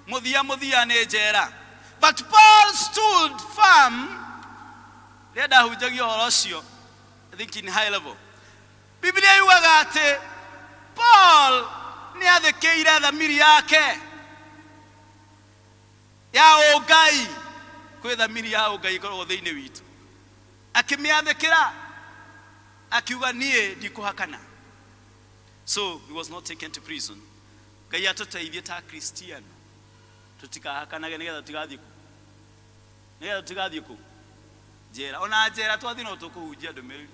mũthia mũthia nĩ njera. But Paul stood firm. Rĩrĩa ndahunjagia ũhoro ũcio, I think in high level, Biblia yugaga atĩ Paul nĩ athĩkĩire thamiri yake ya ũngai. Kwĩ thamiri ya ũngai ĩkoragwo thĩinĩ witũ. Akĩmĩathĩkĩra akiuga niĩ ndikũhakana. So he was not taken to prison. Ngai atũteithie ta Kristiano tũtikahakanage nĩgetha tũtigathiĩ kũ? Nĩgetha tũtigathiĩ kũ? Njera. Ona njera twathiĩ no tũkũhunjia ndũmĩrĩri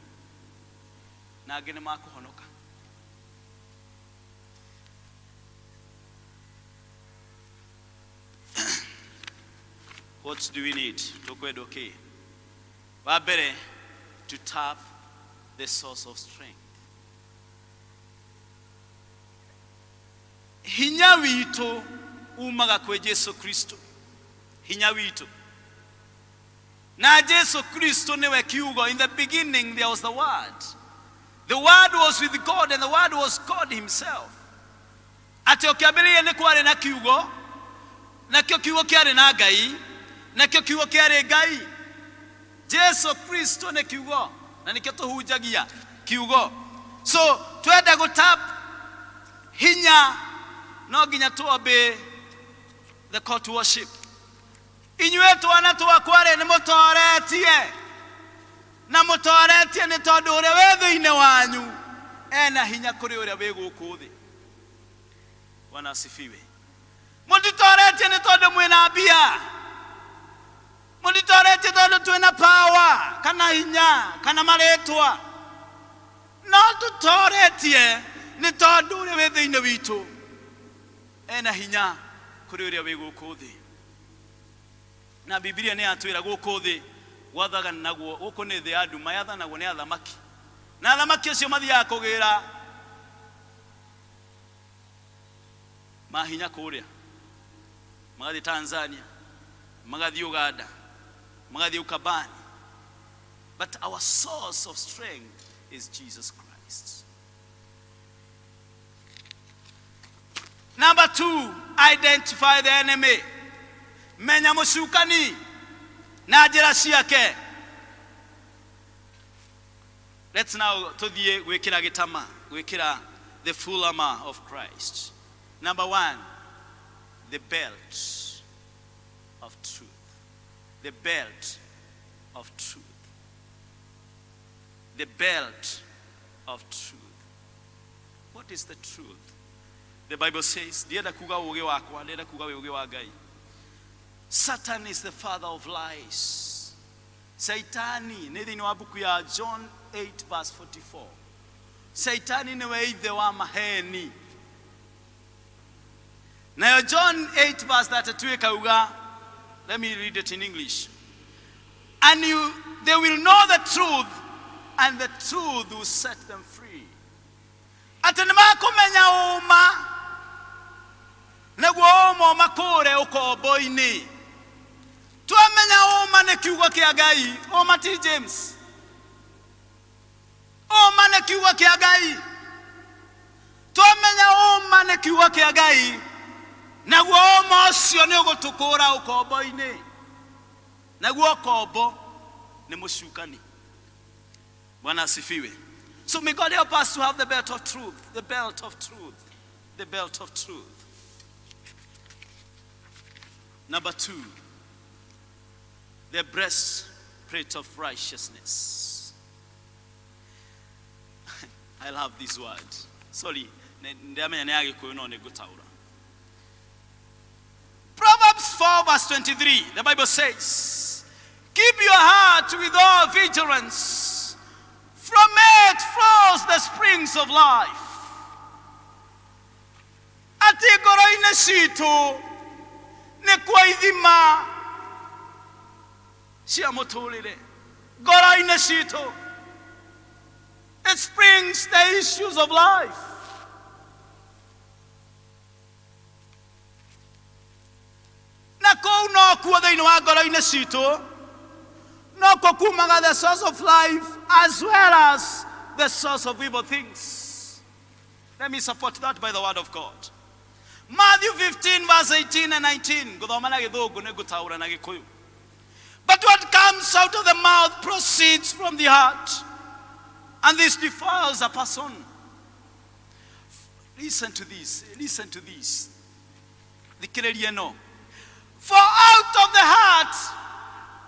na angĩ nĩ makũhonoka. What do we need? Tũkwendwo kĩ? Wa mbere, to tap the source of strength. Hinya witũ umaga kwĩ Jesu Kristo. Hinya witũ. Na Jesu Kristo nĩwe kiugo. In the beginning there was the Word. The Word was with God and the Word was God himself. Atĩ o kĩambĩrĩria nĩ kwarĩ na kiugo, nakĩo kiugo kĩarĩ na Ngai, nakĩo kiugo kĩarĩ Ngai. Jesu Kristo nĩ kiugo, na nĩkĩo tũhunjagia kiugo. So twenda gũtap hinya no nginya twambe the call to worship. Inyuĩ twana twakwa-rĩ, nĩ mũtoretie, na mũtoretie nĩ tondũ ũrĩa wĩ thĩinĩ wanyu ena hinya kũrĩ ũrĩa wĩ gũkũ thĩ. Bwana asifiwe. Mũtitoretie nĩ tondũ mwĩna mbia, mũtitoretie tondũ twĩna power kana hinya kana marĩtwa, no tũtoretie nĩ tondũ ũrĩa wĩ thĩinĩ witũ ena hinya kũrĩ ũrĩa wĩ gũkũ thĩ. Na Bibilia nĩ yatwĩra gũkũ thĩ gwathanagwo, gũkũ nĩ thĩ ya nduma, yathanagwo nĩ athamaki, na athamaki acio mathiaga kũgĩra mahinya kũrĩa, magathiĩ Tanzania, magathiĩ Uganda, magathiĩ Ukambani. But our source of strength is Jesus Christ. Number two, identify the enemy. Menya mũcukani na njĩra ciake. Let's now tũthiĩ gwĩkĩra gĩtama, gwĩkĩra the full armor of Christ. Number one, the belt of truth. The belt of truth. The belt of truth. What is the truth? The Bible says, ndienda kuga ũũgĩ wakwa, ndienda kuga ũũgĩ wa Ngai. Satan is the father of lies. Saitani nĩ thĩinĩ wa mbuku ya John 8 verse 44. Saitani nĩwe ithe wa maheni. Nayo John 8 verse 32 ĩkauga, let me read it in English. And they will know the truth, and the truth will set them free. Atĩ nĩ makũmenya ũma, naguo ũma ũmakũũre ũkombo-inĩ. Twamenya ũma nĩ kiugo kĩa Ngai, ũma ti James. Ũma nĩ kiugo kĩa Ngai. Twamenya ũma nĩ kiugo kĩa Ngai, naguo ũma ũcio nĩ ũgũtũkũũra ũkombo-inĩ. Naguo ũkombo nĩ mũcukani. Bwana asifiwe. So may God help us to have the belt of truth, the belt of truth, the belt of truth. Number two, the breastplate of righteousness. I love this word. Sorry, Ndĩramenya nĩ ya Gĩkũyũ no nĩ ngũtaũra. Proverbs 4 verse 23, the Bible says, Keep your heart with all vigilance. From it flows the springs of life. Atĩ ngoro-inĩ citũ nĩkuo ithima cia mũtũrĩre. Ngoro-inĩ citũ. It springs the issues of life. Na kũu nokuo thĩinĩ wa ngoro-inĩ citũ nokuo kumaga the source of life as well as the source of evil things. Let me support that by the word of God. Matthew 15 verse 18 and 19. Ngũthoma na Gĩthũngũ nĩ ngũtaũra na Gĩkũyũ. But what comes out of the mouth proceeds from the heart, and this defiles a person. Listen to this. Listen to this. Thikĩrĩria ĩno. For out of the heart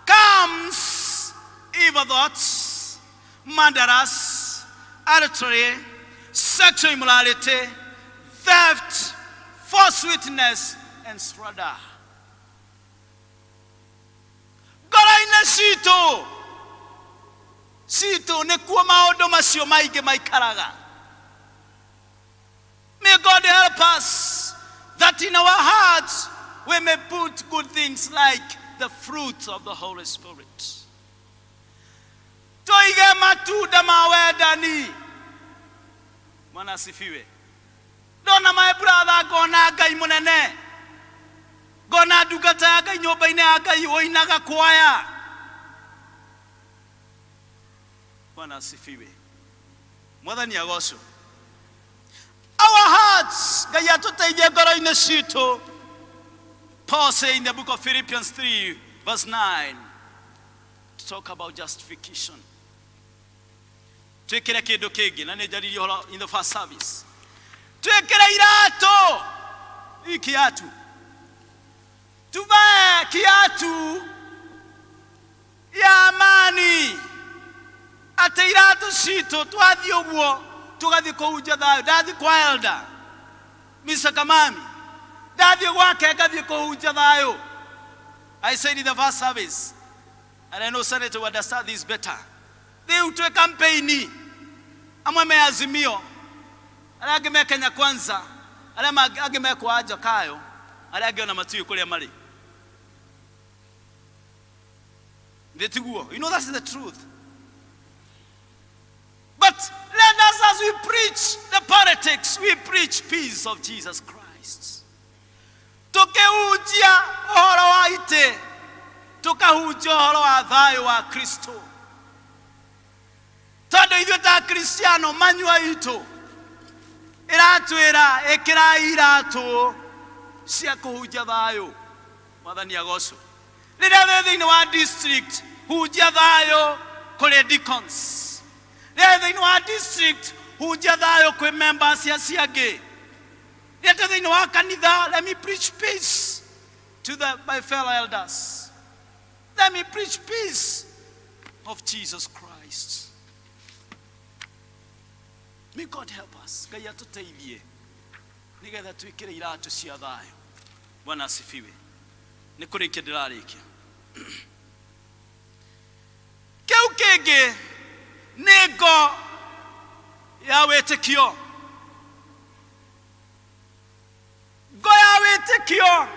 comes evil thoughts, murderers, adultery, sexual immorality, theft, false witness, and slander. Ngoro-inĩ citũ citũ nĩkuo maũndũ macio maingĩ maikaraga. May God help us that in our hearts we may put good things like the fruit of the Holy Spirit. Tuige matunda ma wendani. Bwana asifiwe. Ndona my brother ngona Ngai mũnene. Ngona ndungata ya Ngai nyũmba-inĩ ya Ngai ũinaga kwaya. Bwana asifiwe. Mwathani agocwo. Our hearts, Ngai atũteithie ngoro-inĩ citũ. Paul say in the book of Philippians 3 verse 9 to talk about justification. Twĩkĩre kĩndũ kĩngĩ na nĩ njaririe ũhoro in the first service. Twĩkĩre iratũ, hii kiatu. Tuvae kiatu ya amani. Atĩ iratũ citũ twathiĩ ũguo tũgathiĩ kũhunjia thayũ. Ndathiĩ kwa elder Mr. Kamami, ndathiĩ gwake ngathiĩ kũhunjia thayũ. I said in the first service, and I know Senator will understand this better. Rĩu twĩ campaign, amwe me Azimio, arĩa angĩ me Kenya Kwanza, arĩa angĩ me kwa Jakayo, arĩa angĩ ona matiũĩ kũrĩa marĩ. Thĩ tiguo? You know that's the truth. But let us, as we preach the politics, we preach peace of Jesus Christ. Tukihunjia ũhoro wa itĩ, tukahunjia ũhoro wa thayũ wa Kristo. Tondũ ithuĩ ta Kristiano manyua itũ ĩratwĩra ĩkĩrai iratũ cia kũhunjia thayũ. Mwathani agocwo. Rĩrĩa wĩ thĩinĩ wa district, hunjia thayũ kũrĩ deacons. Rĩrĩa wĩ thĩinĩ wa district, hunjia thayũ kwĩ members acio angĩ. Rĩrĩa twĩ thĩinĩ wa kanitha, let me preach peace to my fellow elders. Let me preach peace of Jesus Christ. May God help us. Ngai atũteithie nĩgetha twĩkĩre iratũ cia thayũ. Bwana asifiwe. Nĩ kũrĩkia ndĩrarĩkia. Kĩu kĩngĩ nĩ ngo ya wĩtĩkio. Ngo ya wĩtĩkio.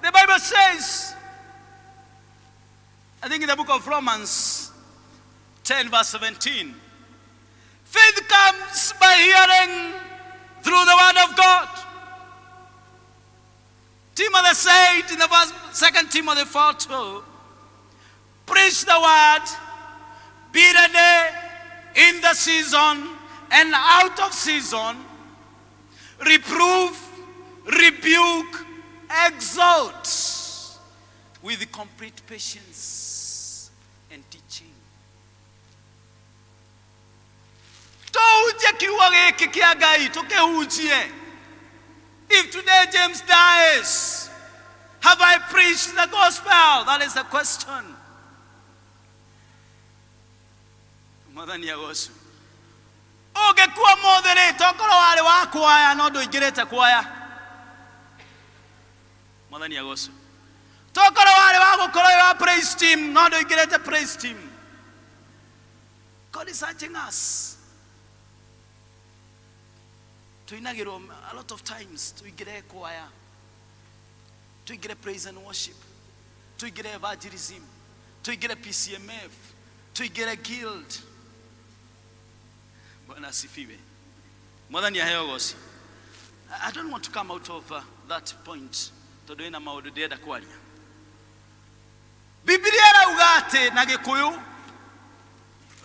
The Bible says, I think in the book of Romans 10 verse 17, faith comes by hearing through the word of God. Timothy said in the verse, 2 Timothy 4:2, preach the word, be ready in the season and out of season, reprove, rebuke, exhort with complete patience and teaching. Tũhunjie kiugo gĩkĩ kĩa Ngai, tũkĩhunjie. If today James dies, have I preached the gospel? That is the question. Mwathani agocwo. Ũngĩkua Ũngĩkua ũmũthĩ rĩ, tokorwo warĩ wa kwaya no ndũingĩrĩte kwaya. Mwathani agocwo. Tokorwo warĩ wa gũkorwo wĩ wa praise team no ndũingĩrĩte praise team. God is urging us. Tuinagĩrwo a lot of times tuingĩre kwaya, tuingĩre praise and worship, tuingĩre evangelism, tuingĩre PCMF, tuingĩre guild. Bwana asifiwe. Mwathani aheo goci. I don't want to come out of that point tondũ ĩna maũndũ ndĩrenda kwaria. Bibilia ĩrauga atĩ na Gĩkũyũ,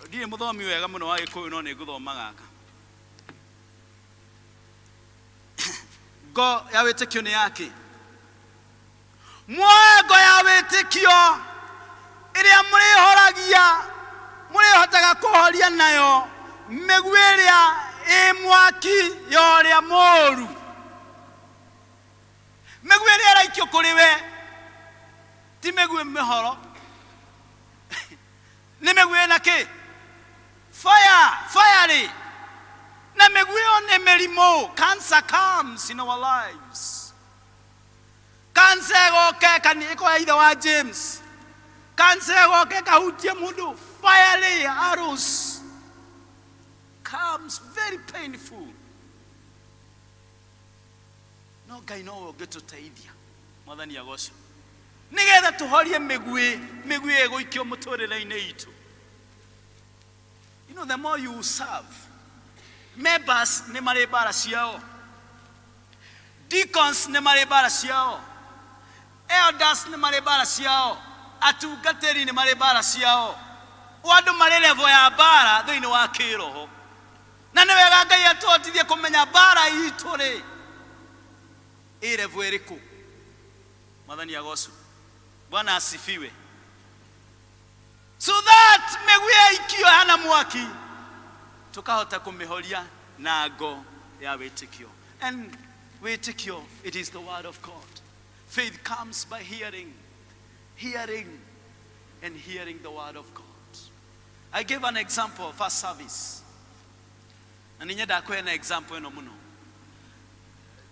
ndirĩ mũthomi wega mũno wa Gĩkũyũ no nĩ ngũthoma gaka. Ngo ya wĩtĩkio nĩ yake. Muoe ngo ya wĩtĩkio ĩrĩa mũrĩhoragia, mũrĩhotaga kũhoria nayo mĩguĩ ĩrĩa ĩ mwaki ya ũrĩa mũũru. Mĩguĩ ĩrĩa ĩraikio kũrĩ we ti mĩguĩ mĩhoro, nĩ mĩguĩ ĩna kĩ? Fire, fiery. Na mĩguĩ ĩyo nĩ mĩrimũ. Cancer comes in our lives. Cancer ĩgoka ĩkoya ithe wa James. Cancer ĩgoka ĩkahutia mũndũ. Fiery arrows comes very painful. No Ngai nowe ũngĩtũteithia. Mwathani agocwo. Nĩgetha tũhorie mĩguĩ, mĩguĩ ĩgũikio mũtũrĩre-inĩ itũ. You know, the more you serve, members nĩ marĩ mbara ciao, deacons nĩ marĩ mbara ciao, elders nĩ marĩ mbara ciao, atungatĩri nĩ marĩ mbara ciao. O andũ marĩ level ya mbara thĩinĩ wa kĩroho. Na nĩ wega Ngai atũhotithie kũmenya mbara itũ rĩ ĩ level ĩrĩkũ. Mwathani agocwo. Bwana asifiwe. So that mĩguĩ yaikio hana mwaki tukahota kũmĩhoria na ngo ya wĩtĩkio. And wĩtĩkio, it is the word of God. Faith comes by hearing, hearing and hearing the word of God. I gave an example first service. Na nĩ nyendaga kũheana example ĩno mũno.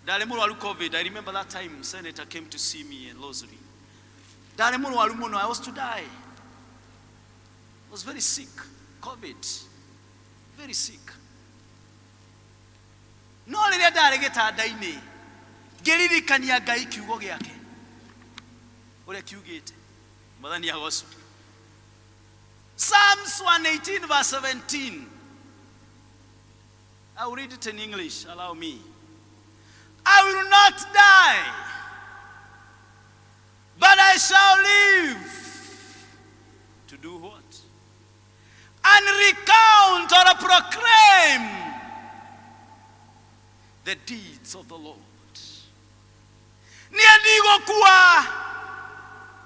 Ndarĩ mũrwaru COVID. I remember that time senator came to see me in Rosary. Ndarĩ mũrwaru mũno. I was to die. I was very sick. COVID. Very sick. No rĩrĩa ndarĩ gĩtanda-inĩ ngĩririkania Ngai kiugo gĩake ũrĩa kiugĩte. Mwathani agocwo. Psalms 118 verse 17. I will read it in English, allow me. I will not die, but I shall live. To do what? And recount or proclaim the deeds of the Lord. Niĩ ndigũkua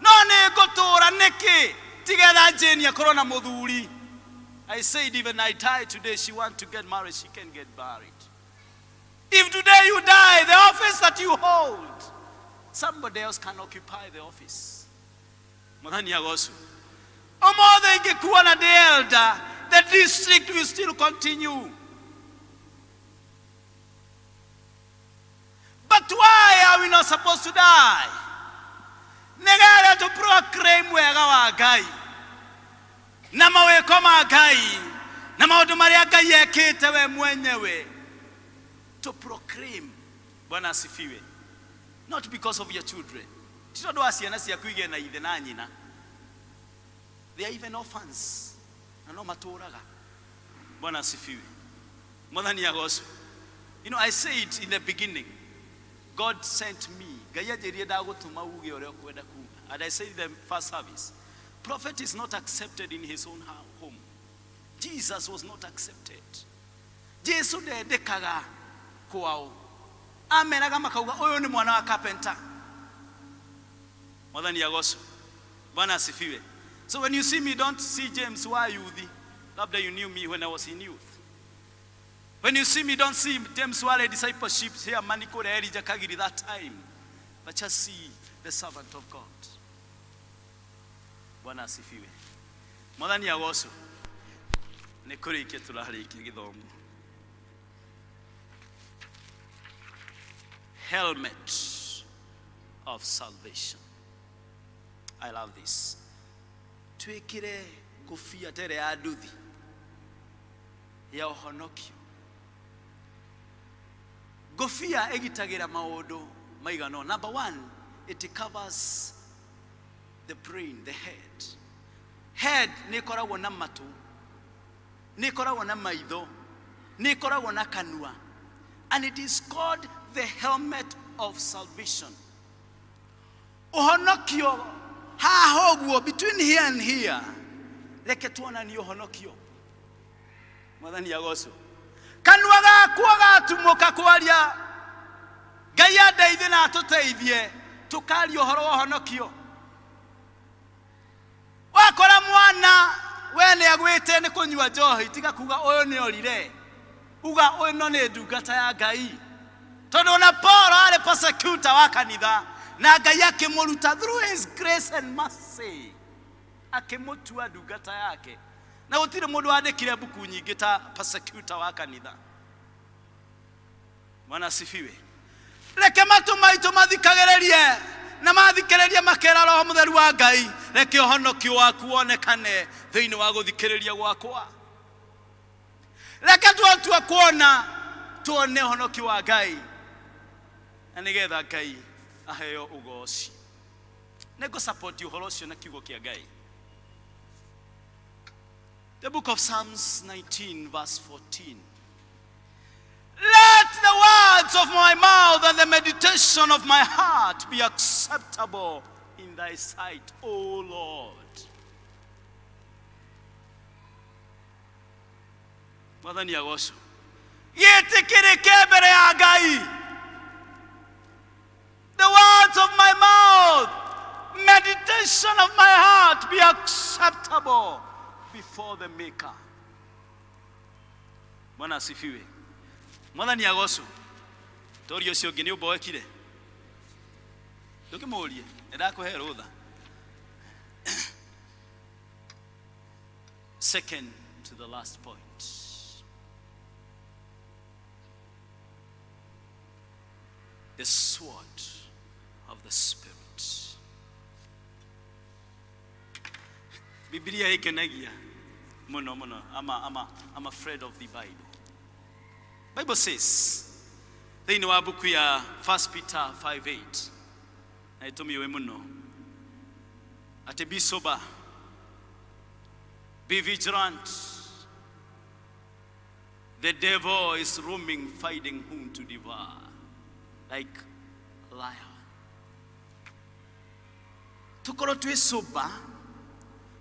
no nĩ ngũtũũra nĩkĩ tigetha Jane akorwo na mũthuri. I said even I die today, she want to get married, she can get married. If today you die, the office that you hold, somebody else can occupy the office. Mwathani agocwo. Ũmũthĩ ingĩkua na ndĩ elder, the district will still continue. But why are we not supposed to die? Nĩgetha tũ proclaim wega wa Ngai na mawĩko ma Ngai na maũndũ marĩa Ngai ekĩte we mwenyewe. To proclaim. Bwana asifiwe. Not because of your children. Ti tondũ wa ciana ciaku igĩe na ithe na nyina. They are even orphans. Na no matũraga. Bwana asifiwe. Mwathani agocwo. You know, I said in the beginning, God sent me. Ngai anjĩrire ndagũtũma uge ũrĩa ũkwenda kuga. And I said in the first service, prophet is not accepted in his own home. Jesus was not accepted. Jesu ndendekaga kwao. Ameraga makauga ũyũ nĩ mwana wa carpenter. Mwathani agocwo. Bwana asifiwe. So when you see me, don't see James wa youth. Labda you knew me when I was in youth. When you see me, don't see James Wale discipleship here, Manikore Elijah Kagiri that time. But just see the servant of God. Bwana asifiwe. Mwathani agocwo. Nĩ kũrĩkia tũrarĩkia gĩthomo. helmet of salvation. I love this. Twĩkĩre ngũbia ta ĩrĩa ya nduthi ya ũhonokio. Ngũbia ĩgitagĩra maũndũ maigana ũna. Number one, it covers the brain, the head. Head nĩ ĩkoragwo na matũ, nĩ ĩkoragwo na maitho, nĩ ĩkoragwo na kanua. And it is called the helmet of salvation. Ũhonokio haha ũguo, between here and here, reke tuonanie ũhonokio. Mwathani agocwo. Kanua gakwa gatumũka kwaria, Ngai andeithie na atũteithie tũkaria ũhoro wa ũhonokio. Wakora mwana we nĩ agwĩte nĩ kũnyua njohi, tiga kuga ũyũ nĩ orire, uga ĩno nĩ ndungata ya Ngai. Tondũ ona Paul arĩ persecutor wa kanitha, na Ngai akĩmũruta through his grace and mercy, akĩmũtua ndungata yake. Na gũtirĩ mũndũ wandĩkire mbuku nyingĩ ta persecutor wa kanitha. Bwana asifiwe. Reke matũ maitũ mathikagĩrĩrie na mathikĩrĩrie makera Roho Mũtheru wa Ngai, reke ũhonokio waku wonekane thĩinĩ wa gũthikĩrĩria gwakwa. Reke twatua kuona tuone ũhonokio wa Ngai, na nĩgetha Ngai aheo ũgoci. Nĩngũ support ũhoro ũcio na kiugo kĩa Ngai. The book of Psalms 19 verse 14. Let the words of my mouth and the meditation of my heart be acceptable in thy sight, O Lord. Mwathani agocwo. Gĩtĩkĩrĩke mbere ya Ngai. The words of my mouth, meditation of my heart be acceptable before the Maker. Bwana asifiwe. Mwathani agocwo. Tori ũcio ũngĩ nĩ ũmboekire. Ndũkĩmũrie, nĩ ndakũhe rũtha. Second to the last point. The sword of the Spirit. Biblia ĩkenagia mũno mũno. I'm afraid of the Bible. Bible says, thĩinĩ wa mbuku ya 1 Peter 5:8, na ĩtũmĩũĩ mũno, atĩ be sober, be vigilant. The devil is roaming, finding whom to devour, like a lion. Tukorwo twĩ sober,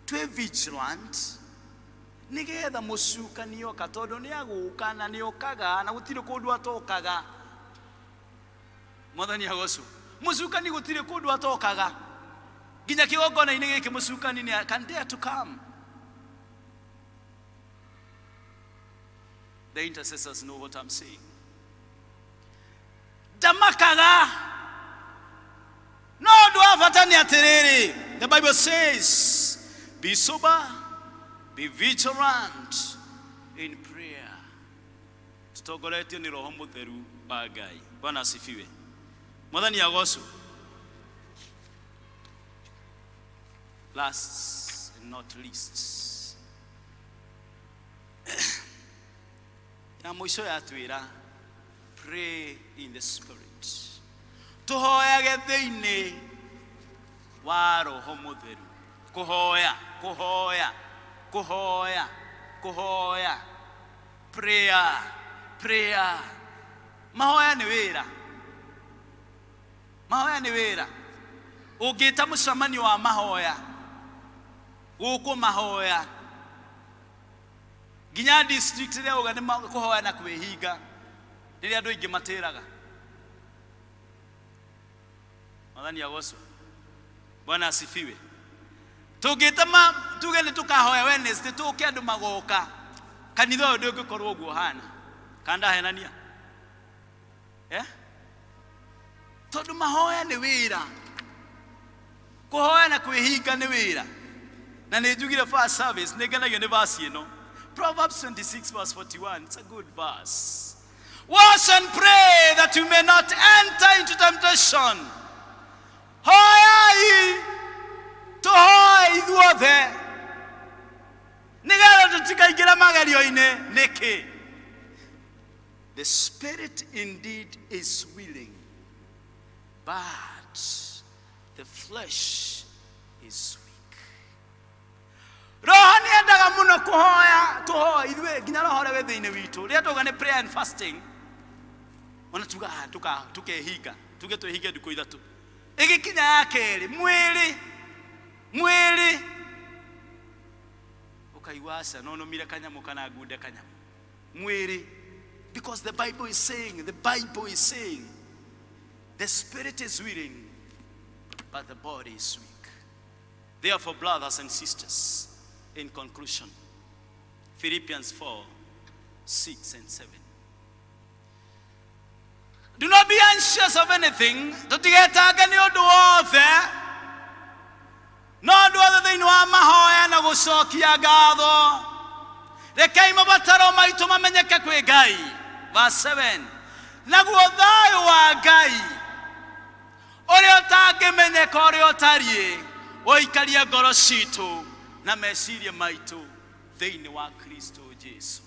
twĩ vigilant, nĩgetha mũcukani oka, tondũ nĩ agũka na nĩ okaga na gũtirĩ kũndũ atokaga. Mwathani agocwo. Mũcukani gũtirĩ kũndũ atokaga, nginya kĩgongona-inĩ gĩkĩ mũcukani nĩ can dare to come. The intercessors know what I'm saying. Ndamakaga, no ũndũ wa bata nĩ atĩrĩrĩ, the Bible says, be sober, be vigilant in prayer. Tũtongoretio nĩ Roho Mũtheru wa Ngai. Bwana asifiwe. Mwathani agocwo. Last and not least, ya mũico yatwĩra, pray in the Spirit. Tũhoyage thĩinĩ wa Roho Mũtheru. Kũhoya, kũhoya, kũhoya, kũhoya, prayer, prayer. Mahoya nĩ wĩra, mahoya nĩ wĩra. Ũngĩta mũcemanio wa mahoya gũkũ, mahoya nginya district rĩa uga nĩ kũhoya na kwĩhinga, rĩrĩa andũ aingĩ matĩraga. Mwathani agocwo. Bwana asifiwe. Tũngĩta ma tuge nĩ tũkahoya Wednesday, tũke andũ magoka, kanitha ũyũ ndũngĩkorwo ũguo ũhana. Kana ndahenania? Eh? Tondũ mahoya nĩ wĩra, kũhoya na kwĩhinga nĩ wĩra. Na nĩ njugire first service, nĩ ngenagio nĩ verse ĩno, Proverbs 26 verse 41. It's a good verse. Watch and pray that you may not enter into temptation. Hoyai tũhoe ithuothe nĩgetha tũtikaingĩre magerio-inĩ. Nĩkĩ? The spirit indeed is willing, but the flesh is weak. Roho nĩ endaga mũno kũhoya, tũhoe ithuĩ nginya roho ũrĩa wĩ thĩinĩ witũ. Rĩrĩa twauga nĩ prayer and fasting, ona tuga ah, tuka tukehinga, tuge twĩhinge ndukũ ithatũ. Ĩgĩkinya ya kerĩ, mwĩrĩ mwĩrĩ ũkaigua aca, no nũmire kanyamũ kana ngunde kanyamũ. Mwĩrĩ, because the Bible is saying, the Bible is saying, the spirit is willing, but the body is weak. Therefore, brothers and sisters, in conclusion, Philippians 4, 6 and 7. Do not be anxious of anything. Tũtigetange nĩ ũndũ wothe, no ũndũ wothe thĩinĩ wa mahoya na gũcokia ngatho. Rekei mabataro maitũ mamenyeke kwĩ Ngai. Verse 7. Naguo thayũ wa Ngai ũrĩa ũtangĩmenyeka ũrĩa ũtariĩ ũikarie ngoro citũ na meciria maitũ thĩinĩ wa Kristo Jesu.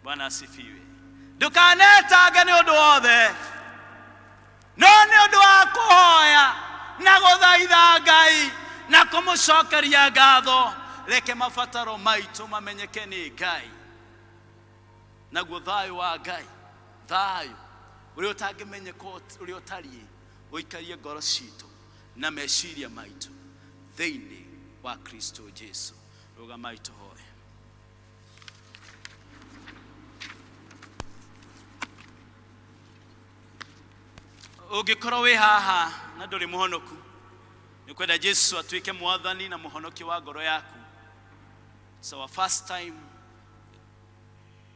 Bwana asifiwe. Ndũkanetange nĩ ũndũ wothe, no nĩ ũndũ wa kũhoya na gũthaitha Ngai na kũmũcokeria ngatho, reke mabataro maitũ mamenyeke nĩ Ngai. Naguo thayũ wa Ngai, thayũ ũrĩa ũtangĩmenyeka ũrĩa ũtariĩ, ũikarie ngoro citũ na meciria maitũ thĩinĩ wa Kristo Jesu. Rũgamai tũhoe. Ũngĩkorwo wĩ haha na ndũrĩ mũhonoku, nĩ kwenda Jesu atuĩke mwathani na mũhonoki wa ngoro yaku. It's our first time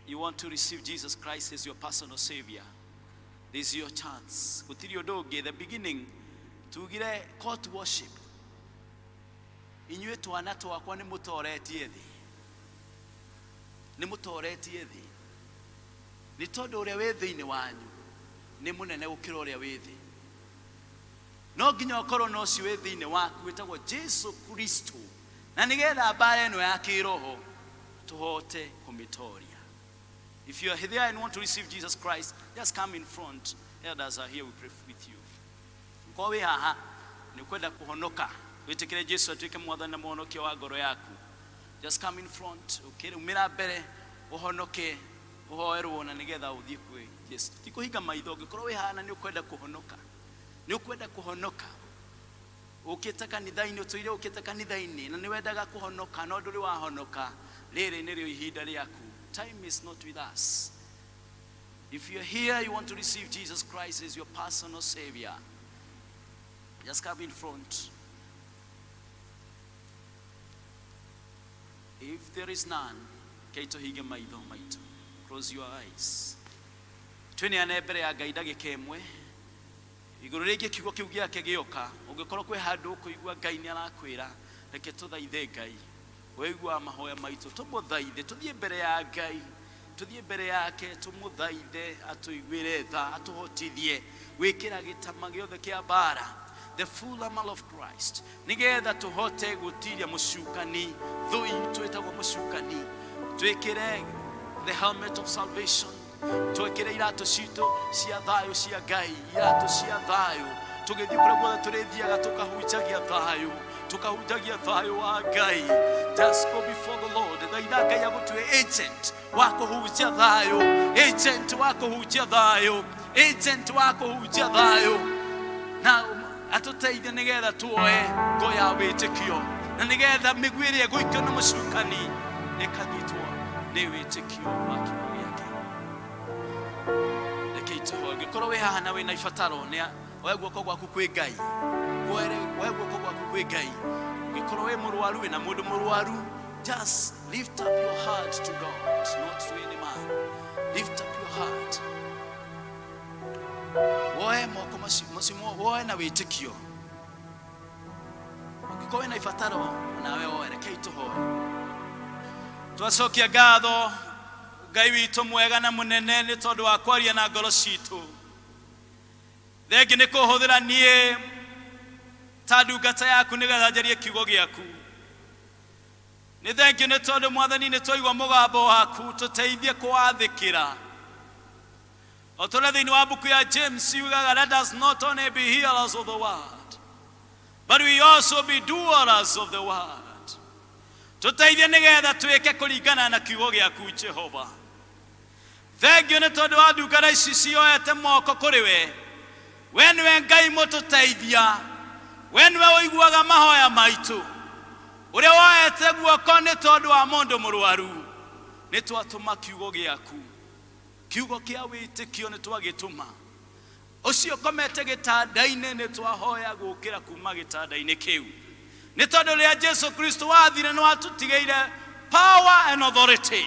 you want to receive Jesus Christ as your personal savior. This is your chance. Gũtirĩ ũndũ ũngĩ. The beginning tugire court worship. Inyuĩ twana twakwa nĩ mũtoretie thĩ. Nĩ mũtoretie thĩ. Nĩ tondũ ũrĩa wĩ thĩinĩ wanyu nĩ mũnene gũkĩra ũrĩa wĩ thĩ. No nginya ũkorwo na ũcio wĩ thĩinĩ waku wĩtagwo Jesu Kristo, na nĩgetha mbara ĩno ya kĩroho tũhote kũmĩtoria. If you are there and want to receive Jesus Christ, just come in front. Elders are here, we pray with you. Korwo wĩ haha nĩ ũkwenda kũhonoka, wĩtĩkĩre Jesu atuĩke mwathani na mũhonokia wa ngoro yaku, just come in front, ũkĩrumĩra mbere, ũhonoke, ũhoerwo na nĩgetha ũthiĩ kwĩ Jesu. Ti kũhinga maitho, ũngĩkorwo wĩ haha na nĩ ũkwenda kũhonoka, nĩ ũkwenda kũhonoka, ũkĩte kanitha-inĩ, ũtũire ũkĩte kanitha-inĩ na nĩ wendaga kũhonoka no ndũrĩ wahonoka, rĩrĩ nĩrĩo ihinda rĩaku. Time is not with us. If you're here, you want to receive Jesus Christ as your personal savior, just come in front. If there is none, rekei tũhinge maitho maitũ. Close your eyes. Twĩneane mbere ya Ngai ndagĩka ĩmwe igũrũ rĩngĩ kiugo kĩu gĩake gĩoka. Ũngĩkorwo kwĩ handũ ũkũigua Ngai nĩ arakwĩra, reke tũthaithe Ngai waigua mahoya maitũ, tũmũthaithe, tũthiĩ mbere ya Ngai, tũthiĩ mbere yake tũmũthaithe atũiguĩre tha, atũhotithie gwĩkĩra gĩtama gĩothe kĩa mbara, the full armor of Christ, nĩgetha tũhote gũtiria mũcukani, thũ itũ ĩtagwo mũcukani. Twĩkĩre the helmet of salvation, twĩkĩre iratũ citũ cia thayũ cia Ngai, iratũ cia thayũ, tũgĩthiĩ kũrĩa guothe tũrĩthiaga tũkahunjagia thayũ, tũkahunjagia thayũ wa Ngai. Just go before the Lord. Thaitha Ngai agũtue agent wa kũhunjia thayũ, agent wa kũhunjia thayũ, agent wa kũhunjia thayũ, na atũteithie nĩgetha tuoe ngo ya wĩtĩkio, na nĩgetha mĩguĩ ĩrĩa ĩgũikio na mũcukani ĩkanyitwo nĩ wĩtĩkio wa kiugo gĩake. Rekei tũhoe. Ũngĩkorwo wĩ haha na wĩna ibataro, nĩ oya guoko gwaku kwĩ Ngai, oya guoko gwaku kwĩ Ngai. Ũngĩkorwo wĩ mũrwaru, wĩna mũndũ mũrwaru, just lift up your heart to God, not to any man. Lift up your heart, woe moko macio macio woe na wĩtĩkio. Ũngĩkorwo wĩna ibataro, nawe woe. Rekei tũhoe. Twacokia ngatho. Ngai witũ mwega na mũnene nĩ tondũ wa kwaria na ngoro citũ. Thengi nĩ kũhũthĩra niĩ ta ndungata yaku nĩgetha njarie kiugo gĩaku. Nĩ thengiũ nĩ tondũ Mwathani nĩ twaigua mũgambo waku, tũteithie kũwathĩkĩra. O ta ũrĩa thĩinĩ wa mbuku ya James yugaga, let us not only be hearers of the word, but we also be doers of the word. Tũteithie nĩgetha twĩke kũringana na kiugo gĩaku Jehova. Thengiũ nĩ tondũ wa ndungata ici cioete moko kũrĩ we. We nĩwe Ngai mũtũteithia, we nĩwe ũiguaga mahoya maitũ. Ũrĩa woete guoko nĩ tondũ wa mũndũ mũrwaru, nĩ twatũma kiugo gĩaku. Kiugo kĩa wĩtĩkio nĩ twagĩtũma. Ũcio ũkomete gĩtanda-inĩ nĩ twahoya gũkĩra kuma gĩtanda-inĩ kĩu. Nĩ tondũ rĩrĩa Jesu Kristo wathire nĩ watũtigĩire power and authority.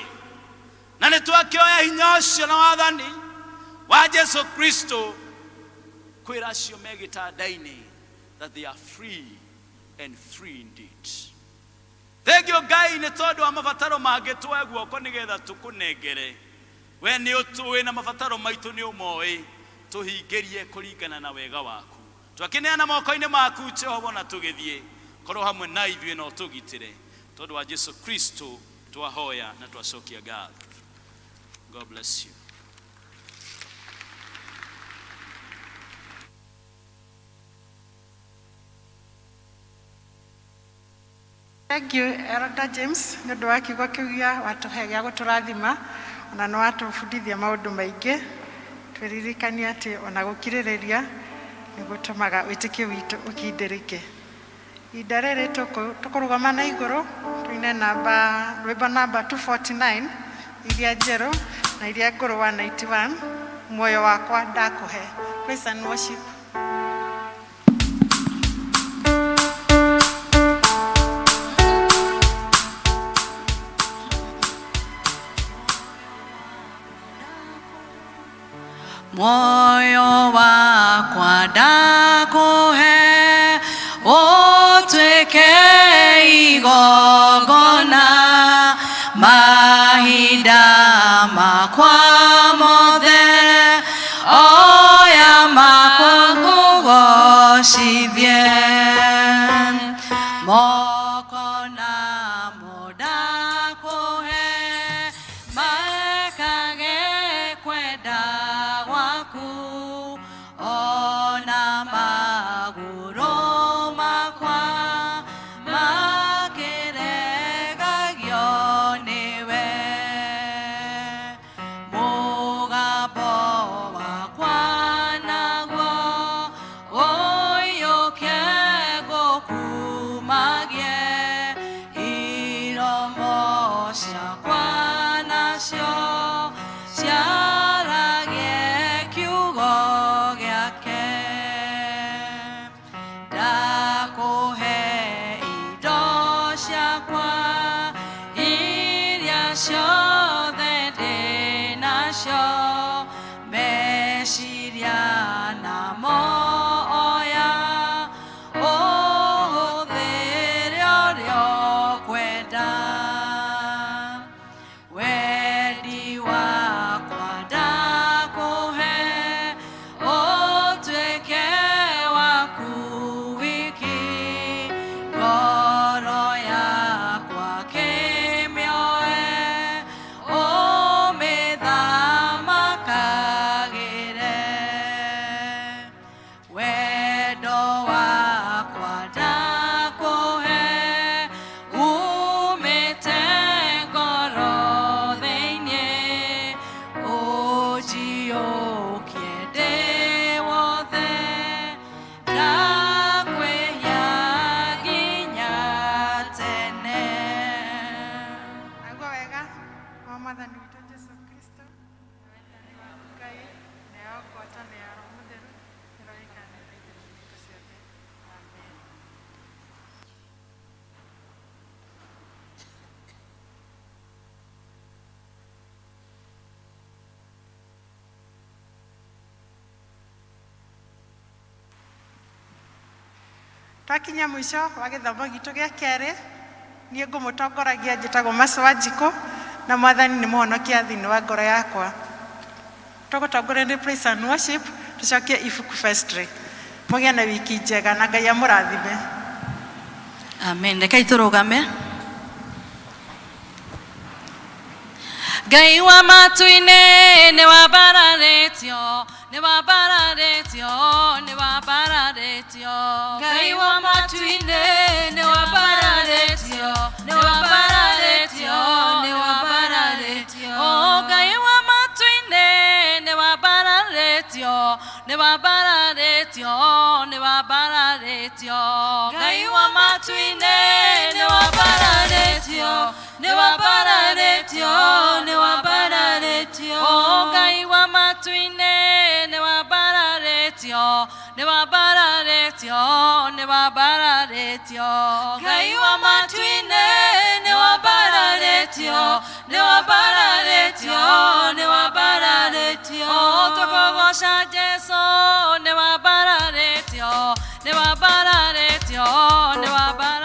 Na nĩ twakĩoya hinya ũcio na wathani wa Jesu Kristo kwĩra acio me gĩtanda-inĩ that they are free and free indeed. Thengiũ Ngai nĩ tondũ wa mabataro mangĩ tuoe guoko nĩgetha tũkũnengere. We nĩ ũtũĩ na mabataro maitũ nĩ ũmoĩ, tũhingĩrie kũringana na wega waku. Twakĩneana moko-inĩ maku Jehova na tũgĩthiĩ, korwo hamwe na ithuĩ na ũtũgitĩre. Tondũ wa Jesu Kristo twahoya na twacokia ngatho. God bless you. Thank you Elder James nĩ ũndũ wa kiugo kĩu gĩa watũhe gĩa gũtũrathima ona nĩ watũbundithia maũndũ maingĩ twĩririkanie atĩ ona gũkirĩrĩria nĩ gũtũmaga wĩtĩkio witũ ũkindĩrĩke. Ihinda rĩrĩ tũkũrũgama na igũrũ tũine namba rwĩmbo namba 249 iria njerũ na iria ngũrũ 191 muoyo wakwa ndakũhe. Praise and worship. Moyo wakwa ndakũhe ũtuĩke igongona mahinda makwa mothe oya makwa ngũgocithie moko namo ndakũhe mekage kwenda gwaku ona magũrũ makwa makĩregagio nĩwe mũgambo wakwa naguo ũiyũke ngũkumagie iromo ciakwa nacio ciaragie kiugo gĩake ndakũhe indo ciakwa iria ciothe ndĩ nacio meciria namo oya ũhũthĩre ũrĩa ũkwenda wendi wakwa ndakũhe ũtuĩke waku wiki ngoro yakwa kĩmĩoe ũmĩthamakagĩre wendo wakwa ndakũhe umĩte ngoro thĩinĩ ũnjiyũkie ndĩ wothe ndakwĩhia nginya tene. Naguo wega wa mwathani witũ Jesu Kristo na wendani wa Ngai nayo ngwatanĩro ya Roho Mũtheru ĩroikara na ithuĩ hingo ciothe. Amen. Twakinya mũico wa gĩthomo gitũ gĩa kerĩ, niĩ ngũmũtongoragia njĩtagwo Mercy Wanjikũ, Na Mwathani nĩ mũhonokia thĩinĩ wa ngoro yakwa. Tũgũtongorio nĩ praise and worship, tũcokie ibuku vestry. Mũgĩe na wiki njega na Ngai amũrathime. Amen. Rekei tũrũgame. Ngai wa matu-inĩ nĩ wambararĩtio, nĩ wambararĩtio, nĩ wambararĩtio. Ngai wa matu-inĩ nĩ wambararĩtio, nĩ wambararĩtio, nĩ wambararĩtio. Oh, Ngai wa matu-inĩ nĩ wambararĩtio, nĩ wambararĩtio, nĩ wambararĩtio. Ngai wa matu-inĩ nĩ wambararĩtio, nĩ wambararĩtio, nĩ wambararĩtio. Oh, Ngai wa matu-inĩ nĩ wambararĩtio, nĩ wambararĩtio, nĩ wambararĩtio. Ngai wa matu-inĩ nĩ wambararĩtio, nĩ wambararĩtio, nĩ wambararĩtio. Oh, tũkũgoca Jesũ nĩ wambararĩtio, nĩ wambararĩtio, nĩ wambararĩtio.